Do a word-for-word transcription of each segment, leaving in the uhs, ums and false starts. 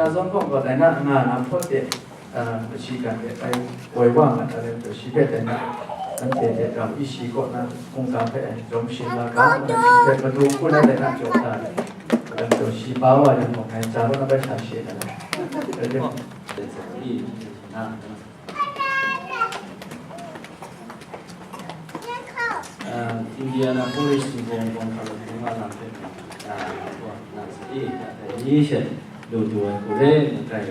Zawn hkawng gaw dai na nga na hpawt de, a, mashi gan de bai woi wa nga ta le, shi hpe dai na, anhte de rau ishi kaw na hkungga hpe ai jawm shi la ga, shi hpe madu hku na dai na jaw ta le, dan jaw shi ba wa yang gaw, ngai ja kaw na bai sha shi ai. Dai de. Indianapolis ni bawng bawng hkra lu hkra nga lam hpe, a, wa, na sa e, na hpe ni she lu du ai hku re, na grai,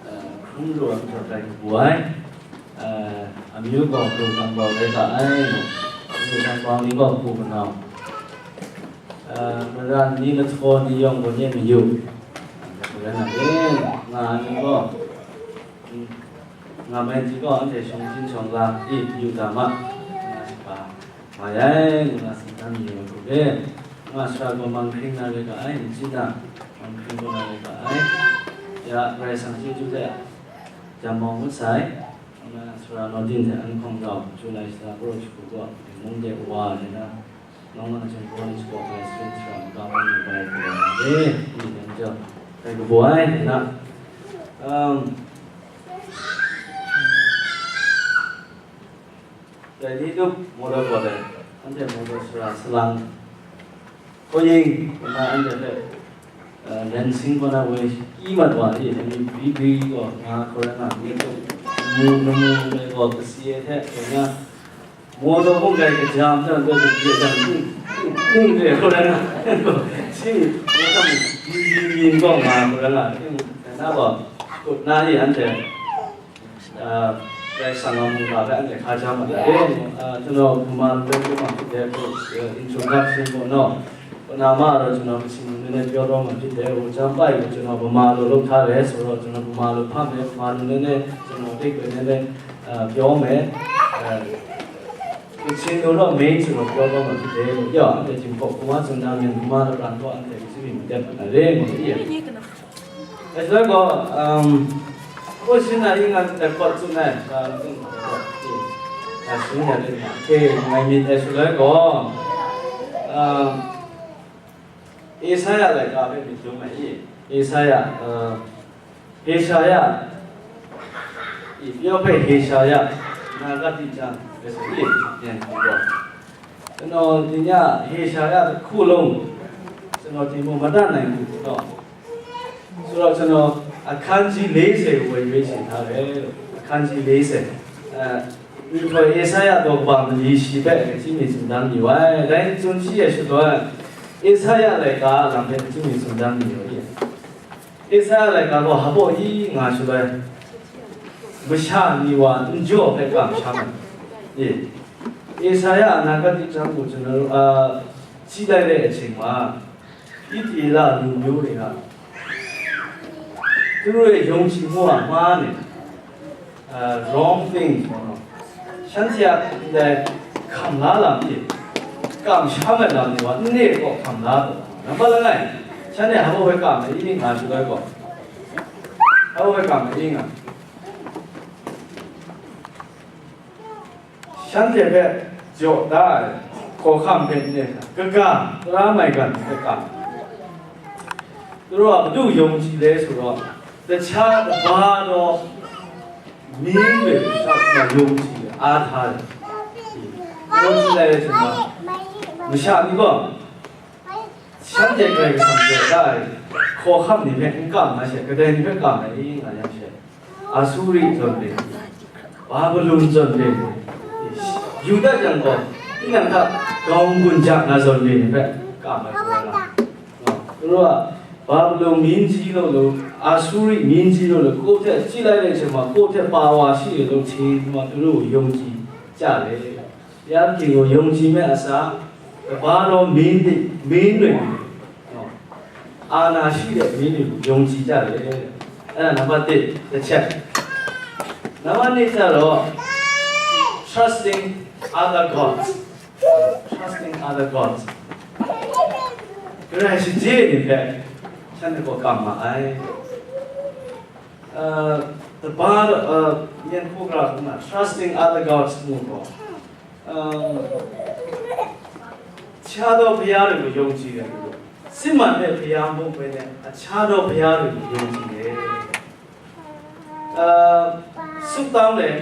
a, hkrum lu ai majaw grai kabu ai, a, amyu gaw lu nang bau rai ga ai, lu nang bau ni gaw hku kanau, a, maran ni lahtaw ni yawng gaw nye mayu, a, hku rai na e, nga ai ni gaw, mm, nga mai ji gaw, anhte shawng hpyin shawng la, i, yu da ma, nga shi hpa, mai ai, ngu na tsun dan mayu ai hku re. Nga sara gaw manghkring na rai ga ai, n chyi na, manghkring gaw na rai ga ai. Ya, Karai Kasang chyeju hte jam mau ngut sai. Nga sara Nordin hte an hkawng rau, July shata karaw jahku gaw, mung de wa ai na, Nang na chyum gaw ni sagaw bai sutrin sara maga bang ni bai hkra na re, ni dan jau, bai kabaw ai, na, um, dai ni tup, mawdaw gaw dai, anhte mawdaw sara salang, hkawying, na anhte hpe, uh, Lansing kaw na woi shi mat wa e, dai ni bri bri gaw, nga hkawra nga, ni tup, mu, namu, dai gaw, kasi e hte, dai na, Mawdaw hpung dai kajam jang, dai kajam jang, ning, ning, ning, ning, hkawra na, shi, mawdaw hpung, yin, yin, yin gaw nga hkawra na, ning, na gaw, kut na ni anhte, ah, Karai Kasang a mungga hpe anhte hka ja ma ai. Ah, ကျွန်တော် ဗမာလို ပြောမှာဖြစ်တဲ့အတွက် introduction ပေါ့နော်။ ပဏာမကတော့ ကျွန်တော် ကချင်လိုနည်းနည်းပြောသွားမှာဖြစ်တယ်။ ဟို ကျမ်းပိုဒ်ကို ကျွန်တော် ဗမာလိုလုပ်ထားတယ်ဆိုတော့ ကျွန်တော် ဗမာလိုဖတ်မယ်။ ဗမာလိုနည်းနည်း ကျွန်တော် အဓိပ္ပာယ်နည်းနည်း အာ ပြောမယ်။ အဲ ကချင်လိုတော့ main ကျွန်တော် ပြောသွားမှာဖြစ်တယ်လို့ ပြောအောင်။ အဲ့ဒီ ဒီမှာ ဗမာစံတာမင်း ဗမာလို ပြန်တော့ အဲ့ဒီ စီးပြီး မတက်ပါနဲ့။ လေးကို ကြည့်ရအောင်။ အဲ့တော့ အမ် ကိုရှင်းနိုင်ရင် ငါ တက်ပတ်စုံနဲ့ ဒါ ဒါ ရှင်းရတယ်။ ကဲ ငါ မြင်တယ်ဆိုတော့ အမ် Isaiah လည်း ဒါပဲ မြင်ဆုံးမယ်။ Isaiah အဲ Isaiah ပြောဖက် Isaiah နာဂတိကျမ်းပဲဆိုရင် ပြန်ပြီးတော့ ကျွန်တော် ဒီည Isaiah တစ်ခုလုံး ကျွန်တော် ဒီမှာ မတတ်နိုင်ဘူးတော့ ဆိုတော့ ကျွန်တော် အခန်းကြီး လေးဆယ်ကို ရွေးချယ်ထားတယ်လို့။ အခန်းကြီး လေးဆယ်။ အဲ လူထော် Isaiah တော့ ဘာမလီရှိပဲ အချင်းမြင်စုံတန်းနေဝဲ။ ဒါဆို ရှိရရှိတော့ Isaiah လည်း က လာမဲ့ အချင်းမြင်စုံတန်းနေဝဲ။ Isaiah လည်း က ဘာ ဟဘို့ အီ ငါ ဆိုလဲ မရှာ နီဝါ အင်ဂျို ပဲ က မရှာ မ အေး Isaiah အနာဂတ် ကျမ်းကို ကျွန်တော်တို့ အာ ကြည့်လိုက်တဲ့အချိန်မှာ ဣသရေလလူမျိုးတွေက သူတို့ရဲ့ယုံကြည်မှုက မှားနေတယ်။ အာ wrong thing ပေါ့နော်။ ရှမ်းဆရာလည်း ခံလာလာပြီ။ က မရှာ မ လာ နေဝါ နေ့တော့ ခံလာတော့ နံပါတ် လမ်းလိုက် ရှမ်းနဲ့ ဟဘို့ ပဲ က မ အီ ငါ ဆိုတော့ ဟဘို့ ပဲ က မ အီ ငါ ရှမ်းပြည်ဘက် ကျော်သား ခေါ်ခန့်ပဲနဲ့ ကက သရမိုင်ကန် ကက သူတို့က ဘု ဒုယုံကြည်လဲဆိုတော့ တခြားတပါတော့ မင်းတွေ ရှောက်မှ ယုံကြည်အားထားတယ်။ ယုံကြည်လဲဆိုတော့ မရှာဘူးပေါ့။ ရှမ်းပြည် ကရင် ကဆန် ကျော်သား ခေါ်ခန့်နေမဲ့ ကမ ရှေ့ ကတဲ့ နေမဲ့ က မ အီ ငါ ရမ်းရှေ့ အာဆူရိ ဇွန်ပင်၊ ဘာဘုလုန် ဇွန်ပင်၊ ယူဒ ရန်ကုန်၊ ဒီး နံ ထ တောင် ကွန် ကြ ငါ ဇွန်ပင် တွေ ဘက် က မ ပြောတာ။ နော်။ သူတို့က ဘာဘုလုန် မင်းကြီးလို့လို့၊ အာဆူရိ မင်းကြီးလို့လို့၊ ကိုယ့်ထက် ကြည့်လိုက်တဲ့အချိန်မှာ ကိုယ့်ထက် ပါဝါရှိတယ်လို့ ထင်ပြီးမှ သူတို့ကို ယုံကြည်ကြတယ်။ ဘုရားသခင်ကို ယုံကြည်မဲ့အစား ကမ္ဘာတော်မင်းတွေ၊ မင်းတွေ၊ နော်၊ အာဏာရှိတဲ့မင်းတွေကို ယုံကြည်ကြတယ်။ အဲ့ဒါ နံပါတ်တစ် တစ်ချက်။ နံပါတ်နှစ်ကျတော့ trusting other gods, trusting other gods. ကရန်ရှိကြီးနေပဲ ဆန်းတဲ့ကောကမ္မအိုင်။ အဲ၊ တပါတော့၊ အဲ၊ မြန်ခိုးကြတာက trusting other gods မှုပေါ့။ အဲ၊ ခြားသောဘုရားတွေကို ယုံကြည်တယ်လို့။ စစ်မှန်တဲ့ဘုရားမဟုတ်ဘဲနဲ့ အခြားသောဘုရားတွေကို ယုံကြည်တယ်။ အာ၊ ဆုတောင်းတယ်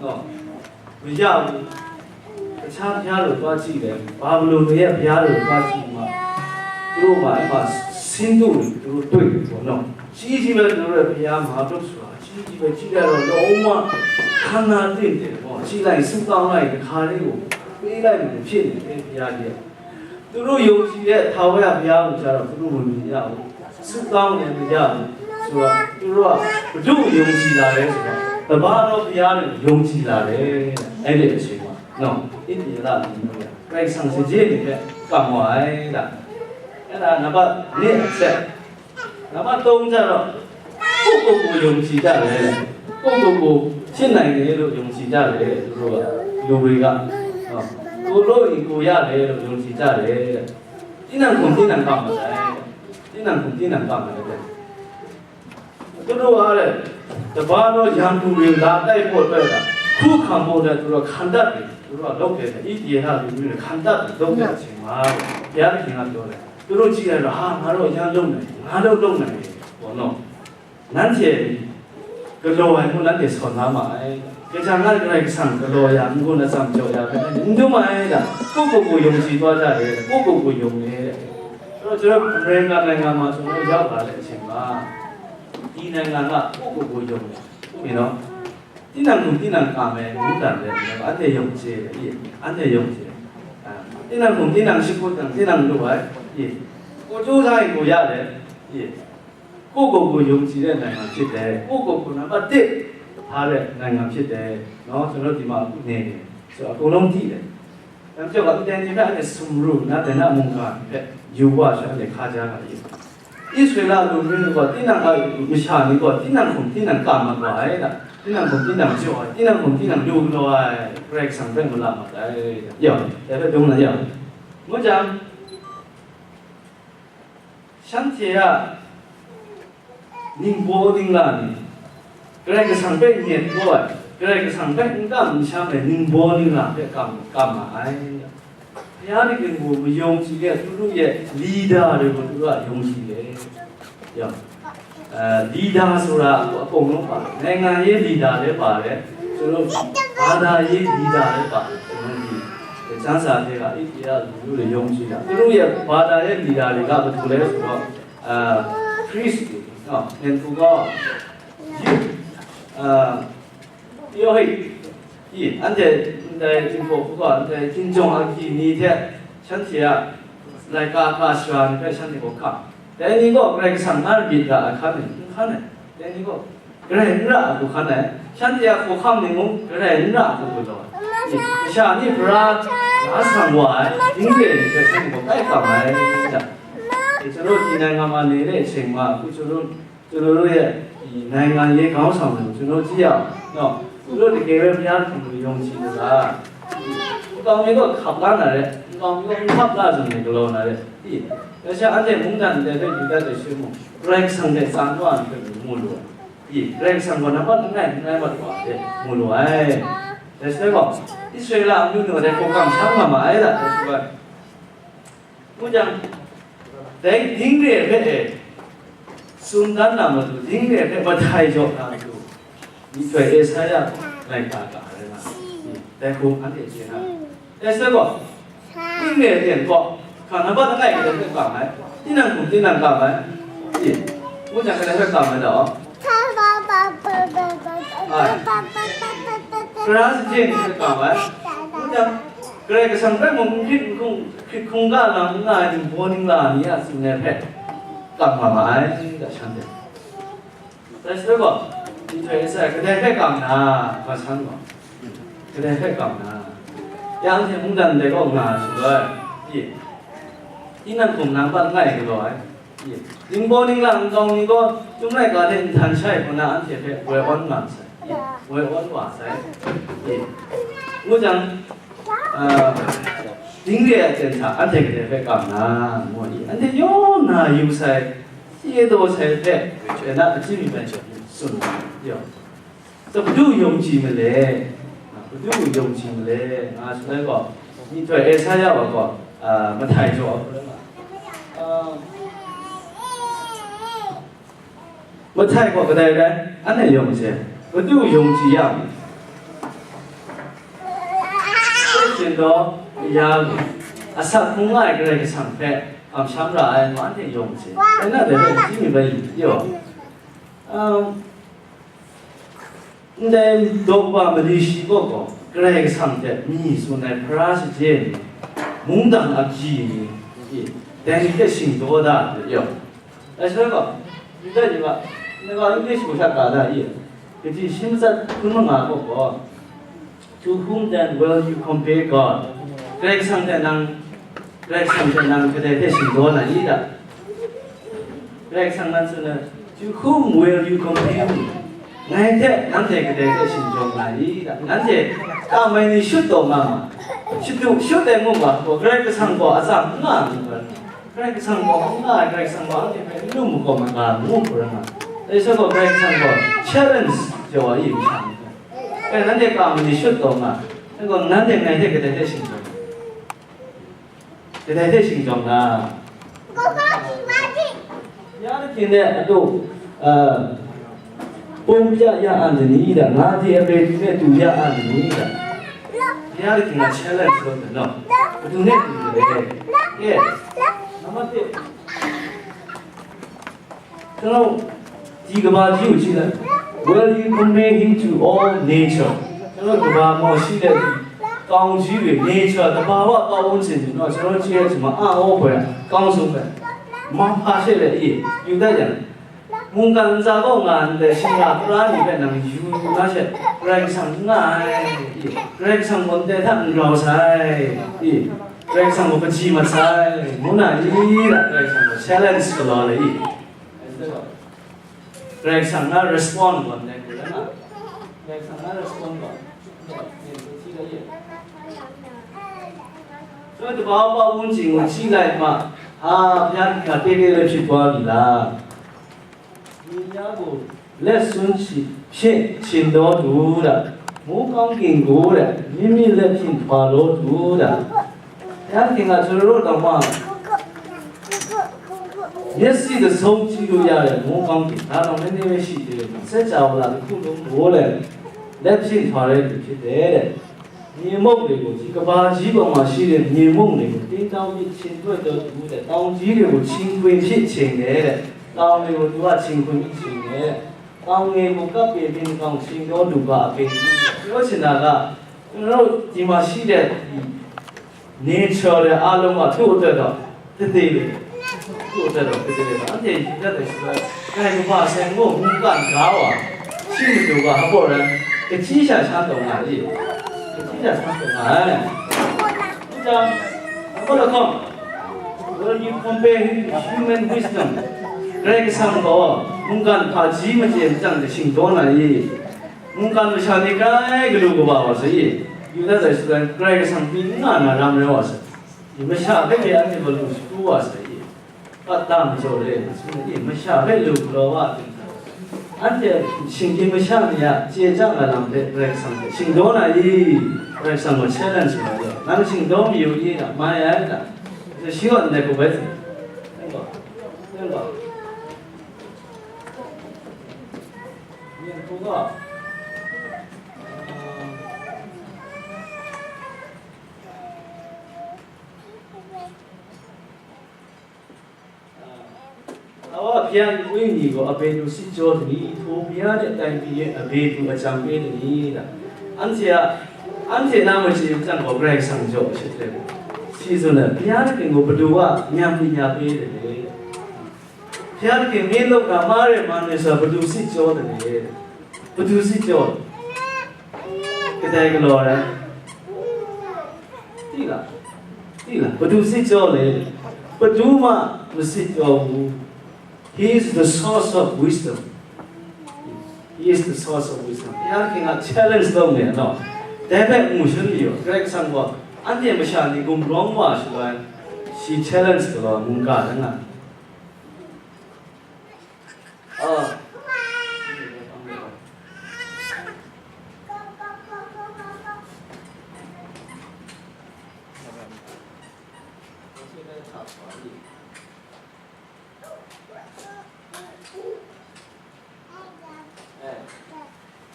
နော်၊ မရဘူး။ တခြားဘုရားတို့သွားကြည့်တယ်။ ဘာဘလုန်တွေရဲ့ဘုရားတို့သွားကြည့်မှ သူတို့မှာအဲ့မှာဆင်းတုတွေသူတို့တွေ့တယ်ပေါ့နော်။ ကြီးကြီးပဲသူတို့ရဲ့ဘုရားမဟာတုဆိုတာကြီးကြီးပဲ။ ကြည့်လိုက်တော့လုံးဝခန္ဓာတင့်တယ်ပေါ့။ ကြည့်လိုက်ရင်ဆုတောင်းလိုက်ရင်တခါလေးကိုပေးလိုက်လို့ဖြစ်နေတယ်ဘုရားကြီးက။ သူတို့ယုံကြည်တဲ့ထာဝရဘုရားကိုကျတော့သူတို့မမြင်ရဘူး။ ဆုတောင်းလည်းမရဘူးဆိုတော့ သူတို့ကဘု ဒုယုံကြည်လာတယ်ဆိုတော့ တပါးသောဘုရားကိုယုံကြည်လာတယ်။ အဲ့ဒီအချိန်မှာနော်၊ ဣသရေလလူမျိုးတွေက Christ ဆန့်ကျင်နေတဲ့ကံဝါးအဲ့ဒါ၊ အဲ့ဒါနံပါတ်နှစ်အချက်။ နံပါတ်သုံးကျတော့ ကိုယ့်ကိုယ်ကိုယုံကြည်ကြတယ်။ ကိုယ့်ကိုယ်ကိုဖြစ်နိုင်တယ်လို့ယုံကြည်ကြတယ်။ သူတို့က၊ လူတွေကနော်၊ ကိုယ်လုပ်ရင်ကိုယ်ရတယ်လို့ယုံကြည်ကြတယ်။ သီးနှံခုံသီးနှံကမ္မတာ၊ သီးနှံခုံသီးနှံကမ္မတာတဲ့။ သူတို့ကတဲ့၊ တပါးသောရန်သူတွေလာတိုက်ဖို့အတွက်ခုခံဖို့အတွက်သူတို့ခံတပ်တွေ၊ သူတို့ကလုပ်တယ်။ ဣသရေလလူမျိုးတွေခံတပ်တွေလုပ်တဲ့အချိန်မှာဘုရားသခင်ကပြောတယ်။ သူတို့ကြည့်လိုက်တော့၊ ဟာ၊ ငါတို့အရမ်းလုပ်နိုင်တယ်၊ ငါတို့လုပ်နိုင်တယ်ပေါ့နော်။ နန်းခြေကလော်ဝိုင်မူနန်းခြေစော်နားမှာအဲ၊ ကကြံငါကရိုက်ဆံကလော်ရမူကိုနစံကြော်ရပဲနင်းတို့မအဲဒါကိုကိုကိုယုံကြည်သွားကြတယ်ကိုကိုကိုယုံတယ်တဲ့။ အဲ့တော့ကျွန်တော်အမေရိကန်နိုင်ငံမှာကျွန်တော်ရောက်လာတဲ့အချိန်မှာဒီနိုင်ငံကကိုကိုကိုယုံတယ်ဟုတ်ပြီနော်။ တင်းနံခုံတင်းနံကမယ်မူတံတယ်အန်တဲ့ယုံကြည်တယ်အန်တဲ့ယုံကြည်တယ်။ တင်းနံခုံတင်းနံရှိခိုးတံတင်းနံလို့ပါ။ ကိုစူးစမ်းရင်ကိုရတယ်။ ကိုယ့်ကိုယ်ကိုယုံကြည်တဲ့နိုင်ငံဖြစ်တယ်။ ကိုယ့်ကိုယ်ကိုနံပါတ်တစ်ထားတဲ့နိုင်ငံဖြစ်တယ်နော်။ ကျွန်တော်ဒီမှာအခုနေနေဆိုတော့အကုန်လုံးသိတယ်။ ဒါကြောင့်အတန်ကြီးကအဲ့ဒါစမရုနားတဲ့နာမုန်ကဖက်ယူဝါဆိုတဲ့ခါကြားတာလေ။ အစ္စရေလလူမျိုးတွေကတင်းနံကမရှာနေတော့တင်းနံခုံတင်းနံကမှာပါအဲ့ဒါတင်းနံခုံတင်းနံကြောတင်းနံခုံတင်းနံဒိုးကလောအဲပြက်ဆံဖက်မလာမှာတဲ့။ ရောက်တယ်ဖက်ဒုံးလာရောက်မကြမ်း ရှမ်းပြည်ကနင်္ဘောနင်္ဂလာနေကြဲကဆံပဲညက်ပေါ်ကြဲကဆံပဲငကမရှမ်းပဲနင်္ဘောနင်္ဂလာပဲကံကံမအိုင်ဘုရားသခင်ကိုမယုံကြည်တဲ့သူတို့ရဲ့လီဒါတွေကိုသူတို့ကယုံကြည်တယ်။ ကြောင့်အဲလီဒါဆိုတာအကုန်လုံးပါတယ်။ နိုင်ငံရေးလီဒါလည်းပါတယ်။ ကျွန်တော်ဘာသာရေးလီဒါလည်းပါတယ်။ ကျွန်တော်ဒီစံစာတွေကအိန္ဒိယလူမျိုးတွေယုံကြည်တာသူတို့ရဲ့ဘာသာရေးလီဒါတွေကဘယ်လိုလဲဆိုတော့အာခရစ်တွေနော်။ နင်သူကယအာပြောဟိတ်ဒီအန်တဲ့ဒီဘုရားဒီကင်းကြောင်းအကြီးနေတဲ့ဆန်းစီရလိုက်ကားကားစွာနဲ့ဆန်းစီကိုခါ တဲနီကောကရဲကဆံငါရဘီတရာအခါနဲ့ခါနဲ့တဲနီကောကရဲနရအခုခါနဲ့ရှမ်းတရားကိုခါနေမုံကရဲနရအခုကတော့ရှာနိဗရာငါဆံဝါဒင်းကဲကဆံကိုတိုက်ပါမယ်တဲ့ကျွန်တော်ဒီနိုင်ငံမှာနေတဲ့အချိန်မှာအခုကျွန်တော်ကျွန်တော်တို့ရဲ့ဒီနိုင်ငံရေးခေါင်းဆောင်တွေကိုကျွန်တော်ကြည့်ရအောင်နော်။ သူတို့တကယ်ပဲဘုရားသခင်ကိုယုံကြည်လို့လား။ ဒီကောင်မျိုးကခပ်လာတာလေဒီကောင်မျိုးကခပ်လာဆိုနေကြလို့နာလေဒီ ရရှအန်တဲ့မုန်းတန်တဲ့အတွက်ယူဒတ်တွေဆွေးမှုပြိုင်ဆန်တဲ့စာနွားတွေမူလို့ဒီပြိုင်ဆန်ကနံပါတ်တစ်နဲ့နှစ်ပါတ်ပါတဲ့မူလို့အဲဒါဆိုတော့အစ္စရေလအမျိုးတွေကတော့ကိုယ်ကံဆန်းမှာမအဲဒါဆိုတော့ဦးကြောင့်ဒိင်းဒိင်းတွေပဲအဲစုံတန်းနာမလို့ဒိင်းတွေပဲပထိုင်ကြောက်တာလို့ဒီဆိုအဲဆရာလိုက်တာကလည်းလားတဲခုံအန်တဲ့ခြေဟာတဲစဲကော တင်းငယ်တင်ကောခါနံပါတ်တစ်ကလည်းကပ်မယ်တင်းနံခုံတင်းနံကပ်မယ်ဒီဦးဇာကလည်းကပ်မယ်တော့အဲကရာစကျင်းကပ်မယ်ဦးဇာကလည်းကဆံကပ်မုံခိခုံခိခုံကလာငါဒီဘောနင်းလာနီအစုနဲ့ဖက်ကပ်မှာပါအဲဒါဆန်းတယ် That's the one. Interesting. ကတဲ့ဖက်ကမနာဘာဆန်းကောကတဲ့ဖက်ကမနာရန်ရှင်မူတန်တဲ့ကောငါဆိုတော့ဒီဒီနံခုံနံပါတ်ငါးရဲ့ကတော့ဒီဒီဘောနင်းလာကောင်းဒီကောကျုံးလိုက်ကားတဲ့ထန်ဆိုင်ကနာအန်တဲ့ဖက်ဝဲအွန်မန်ဆိုင်ဝဲအွန်ဝါဆိုင်ဒီဦးဇံ တင်းရတဲ့အကျင့်စာအထက်ကတည်းကကမ္မနာမော်ဒီအန်တယောနာယူဆိုင်စီးတော်ဆိုင်တဲ့ကျင့်တာအကြည့်မိမယ်ဆိုရင်စွန့်ပြောတော့ဘုဒုယုံကြည်မလဲဘုဒုယုံကြည်မလဲငါဆိုတော့ဒီထွက်အဲဆားရပါကောအာမထိုင်ကြောအာမထိုင်ကောကတည်းကအဲ့နဲ့ယုံကြည် Madu yawng chye yang, hte hpyen gaw, ya lu, asak hkungga ai Karai Kasang hpe kamsham ra ai, anhte yawng chye. Dai na dai hpe, n chye mi bai yu, yaw. Um, ndai daw kaba mali shi kaw gaw, Karai Kasang hte mi tsun ai hpara shaje ni, mungdan agyi ni, dai ni hte shingdaw da, yaw. Dai shaloi gaw, Yuda ni gaw, ndai ga English gaw sha ka da i? Kaji shi matsat hkun manga gaw gaw, "To whom then will you compare God?" Karai Kasang hte nang, Karai Kasang hte nang kadai hte shingdaw na i da? Karai Kasang nan tsun ai, "To whom will you compare me?" Ngai hte nanhte kadai hte shingdaw na i da? Nanhte kam ai ni shut taw nga ma, shut ai ngu ma, gaw Karai Kasang gaw atsam n nga ngu ga. Karai Kasang gaw n nga ai, Karai Kasang gaw anhte hpe n lu makawm ai ga ngu hkrum nga. Dai sha gaw Karai Kasang gaw challenge jaw ai masha ni hpe. Dai nanhte kam ai ni shut taw nga, dai gaw nanhte ngai hte kadai hte shingdaw, kadai hte shingdaw nga? Ya da hkin de adu, uh, pung pya ya an ni da, nga di a bai tu me tu ya an ni da. Ya da hkin a challenge lo de no. Adu ne tu de. Yes. Nama de. Kalau di kaba ji u chi la. Well, you compare him to all nature. Kalau kaba mo shi de, kau ji we nature, kaba wa kau un sin no, kalau chi ya chi ma a o bai, kau sung bai. Ma pa she le i, yu da yang. Mungkan ntsa kaw nga ndai shingra pra ni hpe nang yu na she, Karai Kasang n nga ai, Karai Kasang gaw ndai hta n grau sai, Karai Kasang gaw kaji mat sai, ngu na i, Karai Kasang gaw challenge galaw ai i. Karai Kasang na respond gaw ndai hku rai nga, Karai Kasang na respond gaw, Shaloi dabaw pa wun ching gaw, shi lai ma, a, hpyan hkra te te le hpyi wa mi la? Myit ya gaw, let sun shi hpye hpyin daw du da, mung kang ging gaw da, myit myit let hpyin hpa daw du da. Ya ting a, hkyen rawt taw ma, myit si kazawng chyu lu ya ai mung kang ging, na nang myit ni myit shi hte, set ja wa la, lahku lung gaw le, let hpyin hpa rai lu hpyi de. Ni muk ni gaw, shi kaba ji gaw ma shi rin, ni muk ni gaw, tingtang myit hpyin hpoi taw du de, tang ji ni gaw, hkying hpyin hpyi hpyin de, tang ni gaw, du a hkying hpyin hpyi hpyin de, tang ni gaw, kap pyi byin kang hkying daw du ga a pyi, pyi sin na ga, nang di ma shi de, nature de, a lung a htu de daw, Tade le, tu hta rau, tade le, anhte yu dat ai shaloi, Karai Kasang sai ngu mungkan ga wa, shi matu ga hpa rai, kachyi sha sha taw nga ai, kachyi sha sha taw nga ai. Nta, nang gaw lahkawng, when you compare him to human wisdom, Karai Kasang gaw mungkan hpaji machye machyang de shingdaw na i? Mungkan masha ni grai galu kaba wa sai i? Yu dat ai shaloi, Karai Kasang pyi n nga na ram rai wa sai. Masha hpe pyi anhte gaw lu shagu wa sai i? Pat tam jaw le, masum ni masha hpe lu galaw wa ting hta, anhte shinggyim masha ni a chye chyang ai lam hpe Karai Kasang hpe shingdaw na i? Karai Kasang gaw challenge wa ai, nang shingdaw mayu i? Mai ai ta? Shi gaw ndai hku bai tsun, myen hku gaw, Awa hpyan nwi ni gaw abe du sit jaw ai ni, htaw bya de tai pyi e abe du a jang pe ai ni da? Anhte a, anhte na machye machyang gaw Karai Kasang jaw ai sha hte, shi tsun ai, bya de king gaw padu wa nyam ni nya pe ai ni? Bya de king mi lawk na ma re ma ni sa padu sit jaw ai ni? Padu sit jaw? Kadai galaw ai? Tila? Tila? Padu sit jaw le? Padu ma masit jaw u. He is the source of wisdom. He is the source of wisdom. Ya king a challenge taw me no. Dai bai mu shun yo. Karai Kasang gaw anhte masha ni gumrawng wa shaloi, shi challenge galaw mungga na nga.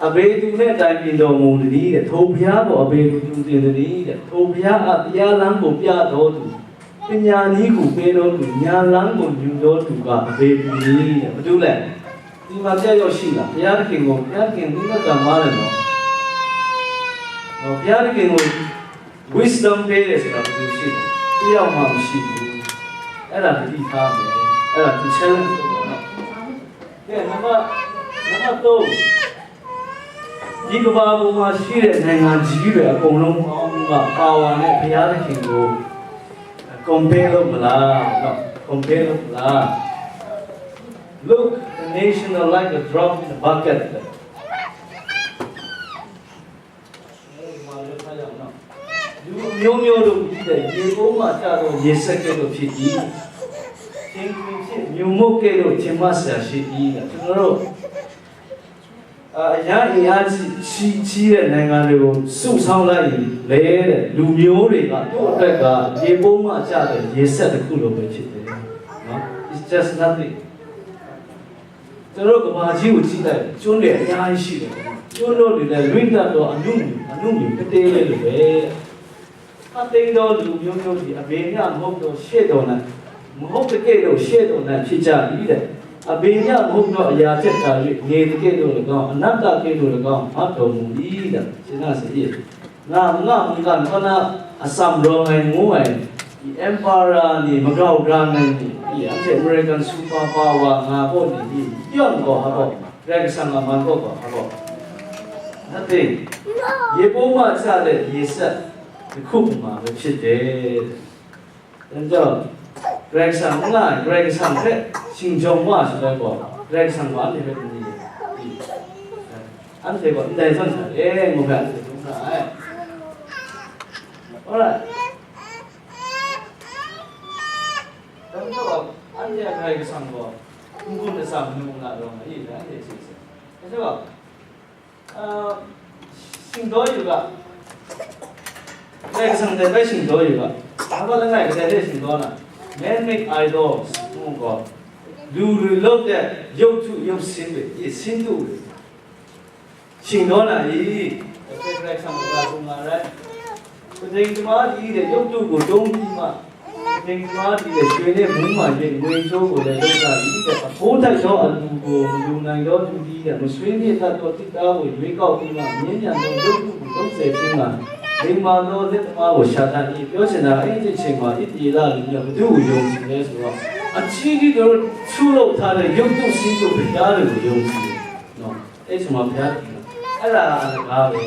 အဘယ်သူနဲ့တိုင်ပင်တော်မူသနည်းတဲ့၊ ထိုဘုရားကို အဘယ်သူ သူတင်သနည်းတဲ့၊ ထိုဘုရားအတရားလမ်းကို ပြတော်သူ၊ ပညာနည်းကို ပေးတော်သူ၊ ဉာဏ်လမ်းကို ညွှန်တော်သူက အဘယ်သူနည်းတဲ့။ ဘာလို့လဲ၊ ဒီမှာ ပြတ်လျော့ရှိလား။ ဘုရားသခင်ကို၊ ဘုရားသခင် မိမိကမ္ဘာနဲ့နော်၊ နော်၊ ဘုရားသခင်ကို wisdom ပေးတယ်ဆိုတာ ဘယ်သူရှိလဲ။ တစ်ယောက်မှမရှိဘူး။ အဲ့ဒါ သတိထားမယ်။ အဲ့ဒါ သူ challenge လုပ်တာနော်။ ကဲ၊ နံပါတ်၊ နံပါတ်သုံး၊ ဒီကမ္ဘာပေါ်မှာရှိတဲ့ နိုင်ငံကြီးတွေ အကုန်လုံးပေါင်းပြီးမှ power နဲ့ ဘုရားသခင်ကို compare လုပ်မလားနော်။ Compare လုပ်မလား။ Look, the nation are like a drop in the bucket. လူမျိုးမျိုးတို့သည် ရေပုံးမှကျသော ရေစက်ကဲ့သို့ဖြစ်သည်။ ထင်ခွင်ဖြင့် မြူမုန့်ကဲ့သို့ ထင်မှတ်စရာရှိသည်တဲ့။ ကျွန်တော်တို့၊ အာ၊ အရမ်းအင်အားကြီး၊ ကြီးကြီးတဲ့ နိုင်ငံတွေကို စုဆောင်းလိုက်ရင်လည်းတဲ့၊ လူမျိုးတွေက သူ့အတွက်က ရေပုံးမှကျတဲ့ ရေစက်တစ်ခုလိုပဲဖြစ်တယ်နော်။ It's just nothing. ကျွန်တော်တို့ ကမ္ဘာကြီးကို ကြည့်လိုက်ရင် ကျွန်းတွေ အများကြီးရှိတယ်။ ကျွန်းတို့တွေလည်း လွင့်တတ်သော အနုမြူ၊ အနုမြူ ကတဲလေးလိုပဲ။ ခပ်သိမ်းသော လူမျိုးမျိုးသည် အဘယ်မျှမဟုတ်သော ရှဲ့တော်၌၊ မဟုတ်သကဲ့သို့ ရှဲ့တော်၌ဖြစ်ကြ၏တဲ့။ အဘယ်မျှမဟုတ်သော အရာထက်သာ၍ ငယ်သကဲ့သို့လည်းကောင်း၊ အနတ္တကဲ့သို့လည်းကောင်း မှတ်တော်မူ၏တဲ့။ ရှင်းလား။ ငါ၊ ငါ၊ မုန်က ခန္ဓာ အစံရောင်ငယ်ငိုးငယ်၊ ဒီ emperor တွေ၊ မဂေါက်ဒရာဂန်တွေ၊ ဒီ အန်တီ American superpower ငါပေါ့နေ၊ ဒီ ယွန့်ကောဟာပေါ့၊ ရက်ကဆန်ကမန်ကော့ကောဟာပေါ့။ Nothing. ရေပုံးမှကျတဲ့ ရေစက်တစ်ခုမှာပဲဖြစ်တယ်။ ဒါကြောင့် ရက်ကဆန်က၊ ရက်ကဆန်ဖက် ရှင်ကျော်ဝါဆိုတဲ့ပေါ့၊ ရက်ကဆန်က အဲ့ဒီဖက်နေ၊ အဲ့ဒီပေါ့၊ အဲ့ဒီဖက်နေ၊ ငိုးဖက် အဲ့ဒီဖက်နေ။ Alright. ဒါကြောင့် အန်တီ ရက်ကဆန်က ဘုန်းဘုန်းနဲ့ စာမနုၤမနုၤတော့ မအေးတာလေ။ ဒါကြောင့် အာ၊ ရှင်တော်ယူက၊ ရက်ကဆန်က ဘယ်ရှင်တော်ယူက၊ ဘာလို့လဲ၊ ကတဲ့ရှင်တော်လား။ Man-made idols ဟိုက လူတွေလုပ်တဲ့ ရုပ်တုရုပ်ဆင်းတွေ၊ ဒီဆင်းတုတွေ ရှင်တော်လာ၊ ဒီ ရက်ကဆန်က ဘုန်းဘုန်း right. ပတိမ်တမါဒီး ရုပ်တုကို တုံးပြီးမှ၊ ပတိမ်တမါဒီး ရွှေနဲ့ မူးမွန်၍ ငွေကြိုးကိုလည်း လုပ်ကြပြီတဲ့။ အဘိုးထိုက်သော အလူကို မလူနိုင်သောသူတည်းတဲ့၊ မဆွေးမြေ့တတ်သော သစ်သားကို ရွေးကောက်ပြီးမှ၊ မြင်းညံသော ရုပ်တုကို သုံးဆယ်ခြင်းငှာ လိမ္မာသော လက်သမားကို ရှာတတ်၏။ ပြောချင်တာက အဲ့ဒီအချိန်မှာ ဣသရေလလူမျိုးက ဘယ်သူ့ကို ယုံကြည်လဲဆိုတော့၊ အကြီးကြီးတို့ ထုလုပ်ထားတဲ့ ရုပ်တုဆင်းတု ဘုရားတွေကို ယုံကြည်တယ်နော်။ အဲ့ဒီအချိန်မှာ ဘုရားသခင်က အဲ့ဒါအလကားပဲ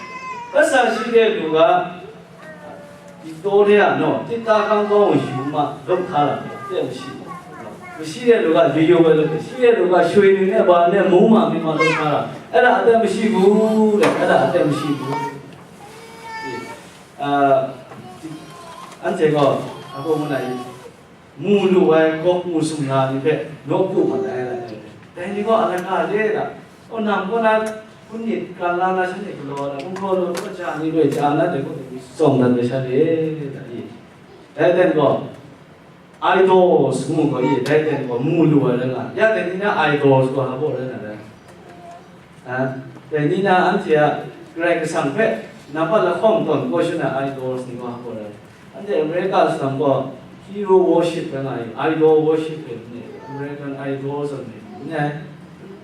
။ ပတ်စံရှိတဲ့လူက ဒီတောထဲကနော်၊ သစ်သားကောင်းကောင်းကို ယူမှ လုပ်ထားတာပဲ။ အသက်မရှိဘူးနော်။ မရှိတဲ့လူက ရိုးရိုးပဲလုပ်တယ်။ ရှိတဲ့လူက ရွှေတွေနဲ့ ဘာနဲ့ မူးမွန်ပြီးမှ လုပ်ထားတာ။ အဲ့ဒါ အသက်မရှိဘူးတဲ့။ အဲ့ဒါ အသက်မရှိဘူး။ အာ၊ အန်တီက အခု မနက် မူလူဝဲ ကောက်မူစုံနာနေပဲ တော့ ကိုမလဲတဲ့။ ဒါနေက အလကားလေတဲ့။ ဟို နမ်က နာ ခုနှစ်ကာလနာ ရှင်းနေကြတော့၊ ဘုန်းဘုန်းတို့ တော့ ကြာနေတော့ ကြာလာတယ်။ ကို စုံတယ် မရှင်းလေတဲ့။ ဒါတဲ့ကော၊ idols မူက ဒီ ဒါတဲ့ကော၊ မူလူဝဲ လက ရတဲ့နည်းနာ idols ဆိုတာ ဟုတ်တယ်နော်။ အာ၊ ဒီနည်းနာ အန်တီက ရက်ကဆန်ဖက် နံပါတ်လခေါင်း တွန်ကို ရှင်းနာ idols နေက ဟုတ်တယ်။ အန်တီ အမေရိက စံကော hero worship ပဲ ငါ idol worship ပဲ နေ American Idol ဆိုနေ နေ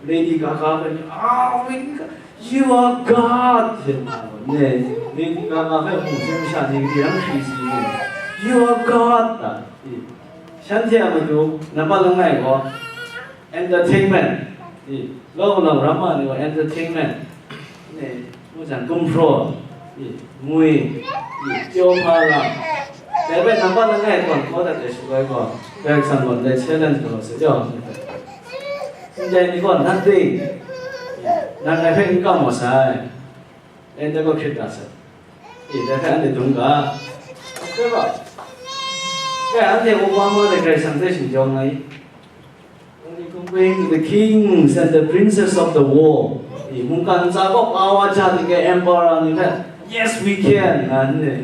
Lady Gaga ပဲ နေ အာ၊ Lady Gaga, you are God တဲ့ နေ Lady Gaga ပဲ ပုံစံမရှာနေကြရမ်း ခရီးစီးနေ you are God တာ။ ရှမ်းပြည်မှာ နံပါတ်လငယ်ကော entertainment ဒီ လောကလုံး ရမ္မာန်ကို entertainment နဲ့ ဟိုကျန် control ဒီ ငွေ ဒီ ပြောမှာလား။ ဒါပေမဲ့ နံပါတ်လငယ်ကော ခေါ်တတ်တယ်ဆိုတော့ ဘယ်ဆံကော လက် challenge လို့ဆိုတော့ ဒီနေ့ကော nothing နာမည်ဖဲကမ္မဆိုင် အဲ တကဖြစ်တာဆက်။ အေး ဒါကအဲ့ဒီတုန်းက အဲ့တော့ ကဲ အဲ့ဒီ Obama လည်း ကြိုက်ဆံသက်ရှင်ကြောင်းလိုက် Only complain to the kings and the princes of the world. အေး မုန်က န်စာ ပေါ့ ပါဝါချတဲ့ ကဲ emperor တွေထက် yes we can ငါနဲ့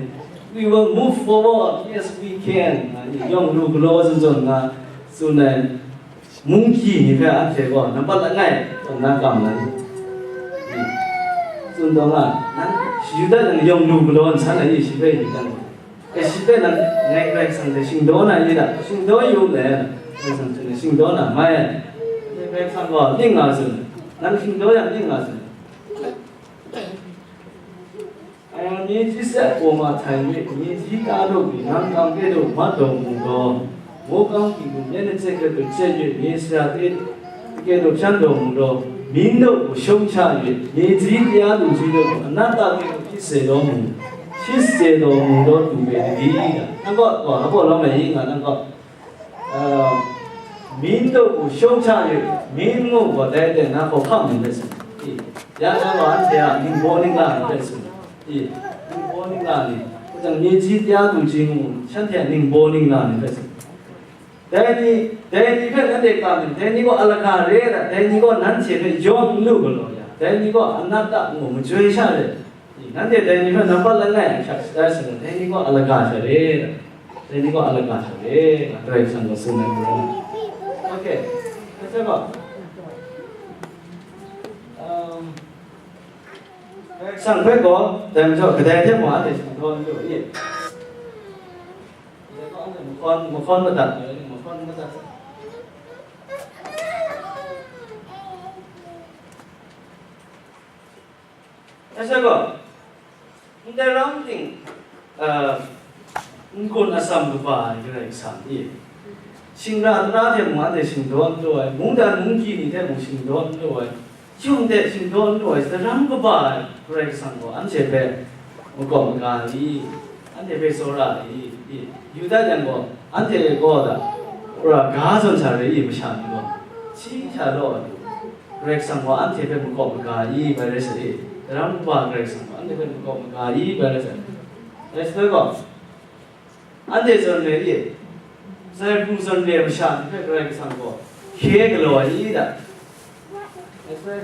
we will move forward, yes we can ငါနဲ့ ရောင်လူကလောစွန်းစွန်း ငါစွန်းနဲ့ မုန်းကြည့်နေတဲ့ အထက်ကော နံပါတ်လငယ် နားကမ္မလီ။ Shingdaw nga, nang Yuda nang yawng lu galaw nsan ai, shi hpe yu dan gaw, e, shi hpe nang ngai Karai Kasang hte shingdaw na i da, shingdaw yu le, Karai Kasang hte shingdaw na mai ai. Karai Kasang gaw ning nga tsun, nang shingdaw yang ning nga tsun. Ai, nang nye ji sat paw ma htai we, nye ji ta daw mi nang kang kre daw mat daw mu gaw, Mawkang hpyi gun yan na chye hkrat hkrat chye we, nye sara te kre daw hpyan daw mu gaw, min daw gaw shawng sha we, nye ji taya lu ji daw gaw, anat ta kre daw hpyi se daw mu, shi sace daw mu daw du we ni di? Nang kaw, wa, hpa lawm ai i nga nang kaw. Min daw gaw shawng sha yu, min ngu gaw dai dai na hkawhkam ni hpe tsun. I, ya na gaw anhte a ningbaw ningla ni hpe tsun. I, ningbaw ningla ni, hkujang nye ji taya du ji ngu, shanhte a ningbaw ningla ni hpe tsun. Dai ni, dai ni hpe nanhte kam nna, dai ni gaw alaga re ai hta, dai ni gaw nanhte hpe yawng n lu galaw ya, dai ni gaw anat ta ngu majoi sha re. Nanhte dai ni hpe nampat langai ahkyak shatai shaloi, dai ni gaw alaga sha re, dai ni gaw alaga sha re, nga Karai Kasang gaw tsun ai hku rai. Ok, that's about. Um, Karai Kasang hpe gaw, dai majaw, kadai hte mung anhte shingdaw n lu i? Kadai gaw anhte mahkawn, mahkawn madat, mahkawn madat. Dai hte gaw, ndai ram ting, a, n-gun atsam kaba ai Karai Kasang i, shingra tara hte mung anhte shingdaw n lu ai, mungdan mungyi ni hte mung shingdaw n lu ai, yawng hte shingdaw n lu ai, daram kaba ai Karai Kasang gaw anhte hpe makawp maga i, anhte hpe tsawra i, i, yu dat yang gaw, anhte gaw da, ga zawn sha re i, masha ni gaw, si sha law ai. Karai Kasang gaw anhte hpe makawp maga i bai rai sa i, daram kaba Karai Kasang gaw anhte hpe makawp maga i bai rai sa i. Dai shaloi gaw, anhte zawn re i, sai hpung zawn re masha ni hpe Karai Kasang gaw hkye galaw ai i da. Dai shaloi,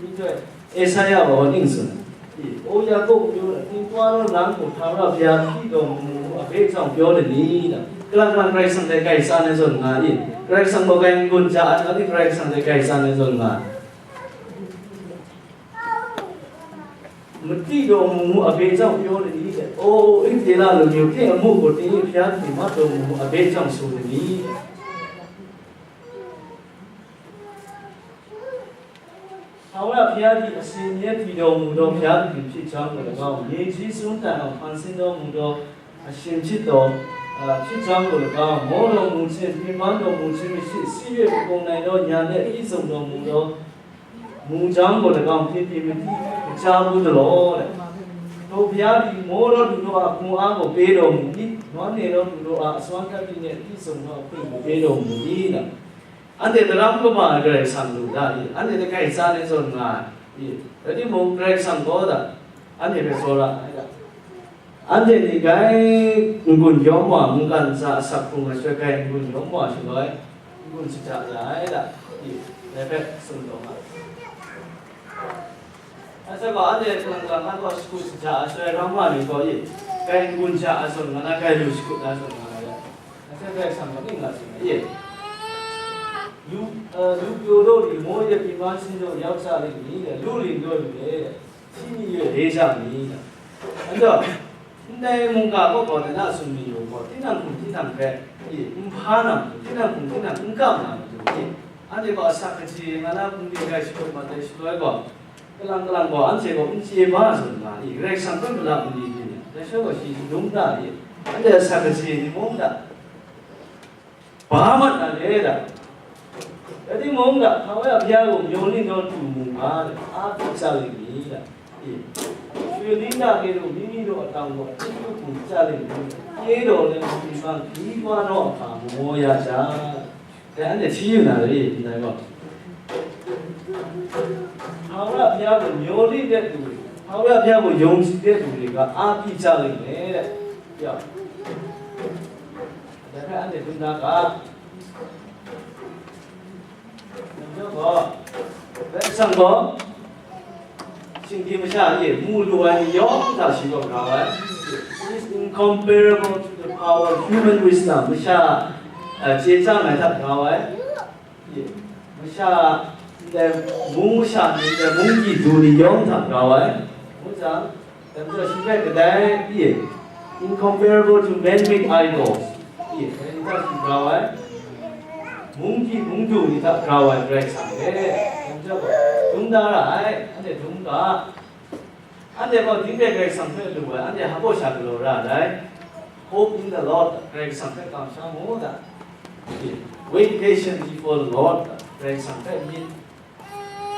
myihtoi, Esaia gaw ning tsun ai. I, O Yaku amyu, Htingkwa rawt lam gaw Hkra Bya hpyi daw mu mu a hpe chyawm pyaw ai ni da? Kalang kalang Karai Kasang hte kai tsan ai zawn nga i? Karai Kasang gaw kai n-gun ja ai, anhte Karai Kasang hte kai tsan ai zawn nga ai. Mati daw mu mu a hpe chyawm pyaw ai ni? O Israela lamyu hte amu gaw, tinang hpya hte mat daw mu mu a hpe chyawm tsun ai ni? Hkra Bya hpyi a sin nye hpyi daw mu daw, bya hpyi hpyi chyawm gaw lagaw, nye ji tsun dan gaw hpang sin daw mu daw, a shim chyit daw, a, hpyi chyawm gaw lagaw, maw daw mu hte, hpyi man daw mu hte, mashit si we makung nai daw, nya le pyi zung daw mu daw, mu chyawm gaw lagaw, hpyi hpyi madi kaja bu galaw, hkra bya hpyi maw daw du daw a hpung a gaw pe daw mu i? Nawn e daw du daw a atsawn gat hpyi ne pyi zung daw a hpung gaw pe daw mu i? Anhte daram kaba ai Karai Kasang lu da i? Anhte hte kai tsan ai zawn nga ai i? Rai timung, Karai Kasang gaw da, anhte hpe tsawra ai da. Anhte ni grai n-gun yawm wa, mungkan ntsa asak hkrung ai shaloi grai n-gun yawm wa shaloi, n-gun shaja ya ai da i? Dai hpe tsun taw nga ai. Dai hte gaw, anhte kalang kalang a gaw shakut shaja ai shaloi, ram wa ni gaw i, grai n-gun ja ai zawn nga na, grai lu shakut ai zawn nga na, dai hte Karai Kasang gaw ning nga tsun ai i? Lu, a, lu pyaw daw li, maw e hpyi man sin daw yau tsa ling ni, lu ling daw li le, hti mi yawt re ja mi? Anjaw, ndai mungga kaw gaw na na tsun mi yu gaw, tinang hkum tinang hpe i, n hpa na matu, tinang hkum tinang n kam na matu i, anhte gaw asak kaji nga na hpung de grai shakut mat ai shaloi gaw, kalang kalang gaw anhte gaw n chye ba zawn nga i, Karai Kasang hpe malap mali ni, dai shaloi gaw shi dum da i, anhte asak kaji ni mung da, ba mat na le da. Rai timung da, hkawya bya gaw mayaw ning daw du mu nga, a pyi chya ling mi da. I, shwe ning da kre daw, mi mi daw atang gaw, a chyeju hkum chya ling mi da. Kye daw le, mung hpyi man hpyi wa naw a hka maw ya ja. Dai anhte hti yu na re, ndai gaw. Hkawra bya gaw mayaw ning de du re, hkawra bya gaw yawng si de du re ga, a pyi chya ling le, ya. Dai hpe anhte dum na ga. Dai majaw gaw, Karai Kasang gaw, shinggyim masha e mu lu ai ni yawng hta shi gaw grau ai. It is incomparable to the power of human wisdom. Masha, eh, chye chyang ai hta grau ai. Masha, Ndai mung masha ni, ndai munggyi du ni yawng hta grau ai. Ngu jang, dai majaw shi hpe kadai, i, incomparable to man-made idols, i, dai ni hta shi grau ai. Munggyi mungdu ni hta grau ai Karai Kasang hpe, dai majaw gaw, dum da ra ai, anhte dum ga. Anhte gaw dingre Karai Kasang hpe lu ai, anhte hpa sha galaw ra ai. Hope in the Lord, Karai Kasang hpe kamsham u da. Wait patiently for the Lord, Karai Kasang hpe myit.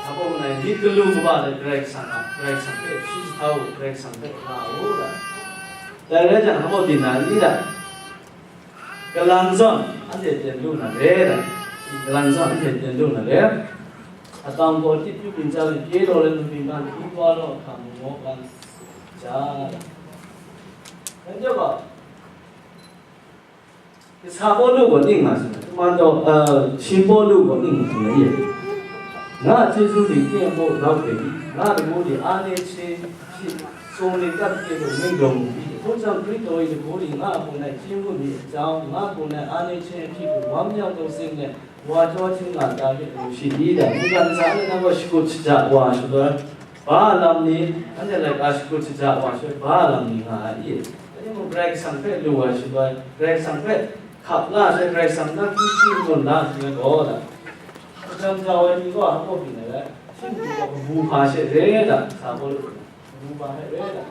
Hpa ngai myit galu kaba let Karai Kasang a, Karai Kasang hpe hpyi sa u, Karai Kasang hpe la u da. Dai rai jang, hpa byin na n ni da? Kalang zawn anhte ten lu na re, galang zawn anhte ten lu na re. Atang gaw tit yu byin chya ai pyi law, len mabyin hkan hkungga law, hkam maw kan ja. Anhte gaw, kasa Pawlu gaw ning nga sin, Tman daw, eh, shi Pawlu gaw ning nga sin, nga a chyeju ni kye hpaw grau hkre i, nga a lamu ni a ne hte hpyi, sung ni kap kye lu ning dawng mu i, hkun jang Hkristu a lamu ni nga a hpung nai chyeju ni a jau, nga a hpung nai a ne hte hpyi hku wam yawng taw sing let, wa jaw htingla ta hpe lu shi i dai, mungkan hta e na gaw shakut shaja wa shaloi, ba lam ni, anhte laika shakut shaja wa shaloi, ba lam ni nga ai i? Dai mung Karai Kasang hpe lu wa shaloi, Karai Kasang hpe hkap la shaloi, Karai Kasang na hpyi hpyi n-gun la shaloi gaw, dai, hkam jau ai ni gaw hpa byin ai, shing gaw kabu hpa she re da, sa gaw lu, kabu hpa hpe re da.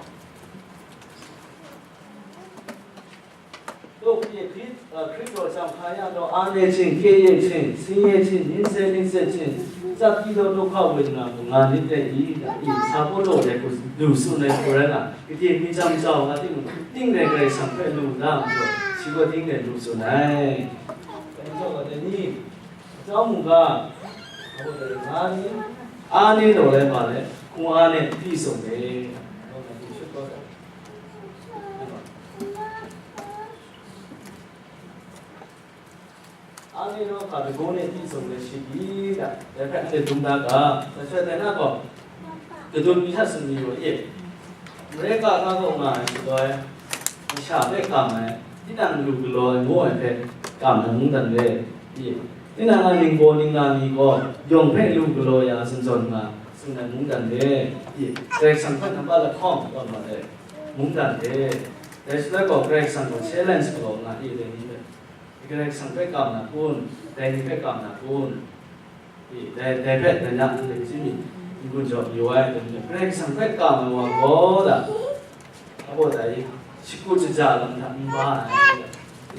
Dawk hte Hkrit, a, Hkrit gaw chyam hkra ya taw, a ne hting, kye ye hting, sing ye hting, ning se ning se hting, tsap kyi taw, dawk hka woi nna mung nga nit dai i? I, sa Pawlu dai hku lu tsun ai hku rai nga, gade mi chyam jau nga timung, ning rai Karai Kasang hpe lu na majaw, shi gaw ning rai lu tsun ai. Dai majaw gaw dai ni, Chyawm u ga, a ni law lai ma let, hkung a ne pyi sung de. A ni law hka dagu ne pyi sung de shi pyi da, dai hpe anhte dum da ga, dai hte dai na gaw, Kadun mi hta sumri wa e. Mereka ga kaw nga ai shaloi, masha hpe kam ai, tinang lu galaw ai ngu ai hpe kam ai mungdan re, i? Tinang a ningbaw ningla ni gaw yawng hpe lu galaw ya, zawn zawn nga, tsun ai mungdan re, i? Karai Kasang hpe nampat lahkawng tawn wa ai mungdan re. Dai shaloi gaw, Karai Kasang gaw challenge galaw nga, i, dai ni hpe. Karai Kasang hpe kam na kun, dai ni hpe kam na kun? I, dai, dai hpe dai na, dai hpyi mi, n-gun jaw yu ai, dai ni hpe Karai Kasang hpe kam ai wa gaw da, a baw dai, shakut shaja lam hta n ba ai,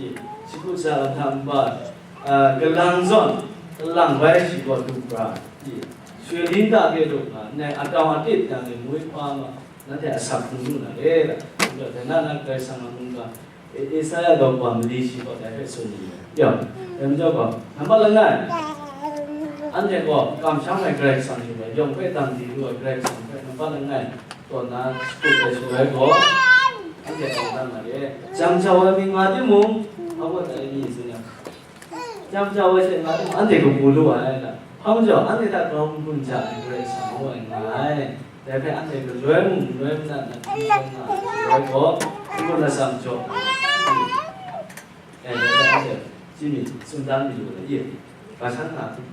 i, shakut shaja lam hta n ba ai, a, kalang zawn, kalang bai shi gaw du pra, i, shwe lin ta kre du nga, ndai atau atit yang e ngwi hpa nga, nanhte asak hpung lu na re, da, dai na, na Karai Kasang a mungga, E-, Esaia daw kaba mali shi gaw dai hpe tsun ni ai. Yawng, dai majaw gaw, nampat langai, anhte gaw kamsham ai Karai Kasang ni gaw, yawng hpe dang di lu ai Karai Kasang hpe nampat langai taw nna shakut ai shaloi gaw, anhte tawn dan na re. Jam jau ai myit nga timung, hpa baw dai mi tsun yang, Jam jau ai hte nga, anhte kabu lu ai, hpa majaw, anhte hta grau n-gun ja ai Karai Kasang ngu ai nga ai. Dai hpe anhte galoi mung galoi madat na hpyi tawn nga ai, galoi gaw, n-gun lasam jaw ai. E, dai hpe anhte chyi mi, tsun dan mi lu ai, i? Ga san nga ai.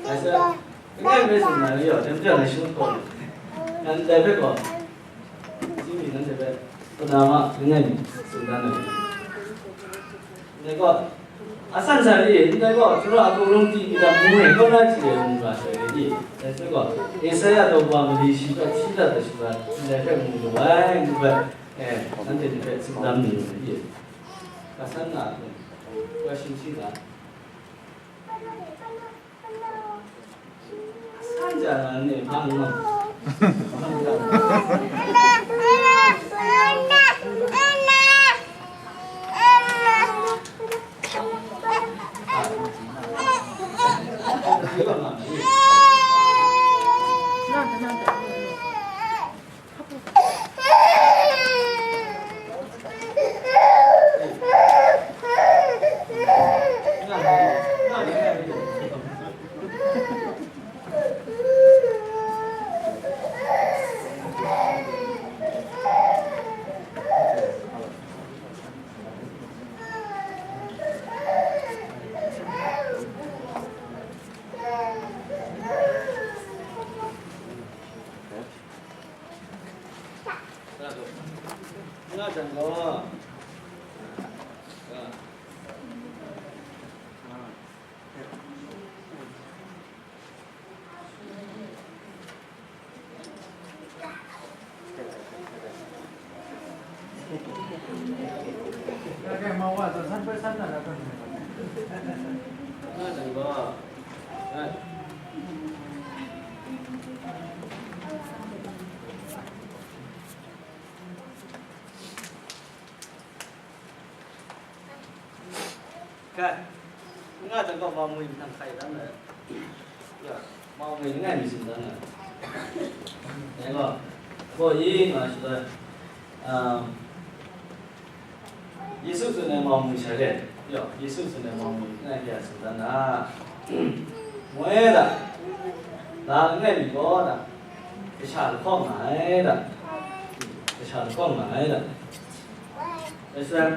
Asa, ngai me sung na yo, jam jam na shung ko. Nan dai pe ko. Jimmy nan dai pe. Ko na ma, ngai ni sung dan na. Ngai ko. Asan sa ni, ndai gaw, Tara a kung rung ti mi ta mu e, kaw na hti e, mu ga sai ni, dai sai gaw, Esaia daw wa mali shi hpe hti dat ai shaloi, ndai hpe mu lu ai, ngu ai, e, nanhte ni hpe tsun dan mi lu ai, i? Ka san na, ka shing shi ga. Nga jang gaw. Kai, nga jang gaw, mawngwi mahtang hkai dan ai. Ya, mawngwi langai mi tsun dan ai. Dai gaw, gaw i nga shaloi, um, Yesu tsun ai mawngwi sha re. Yo, Yesu tsun ai mawngwi langai mi tsun dan ai. Moi da, la langai mi gaw da, kasha lahkawng nga ai da. Kasha lahkawng nga ai da. Dai shaloi,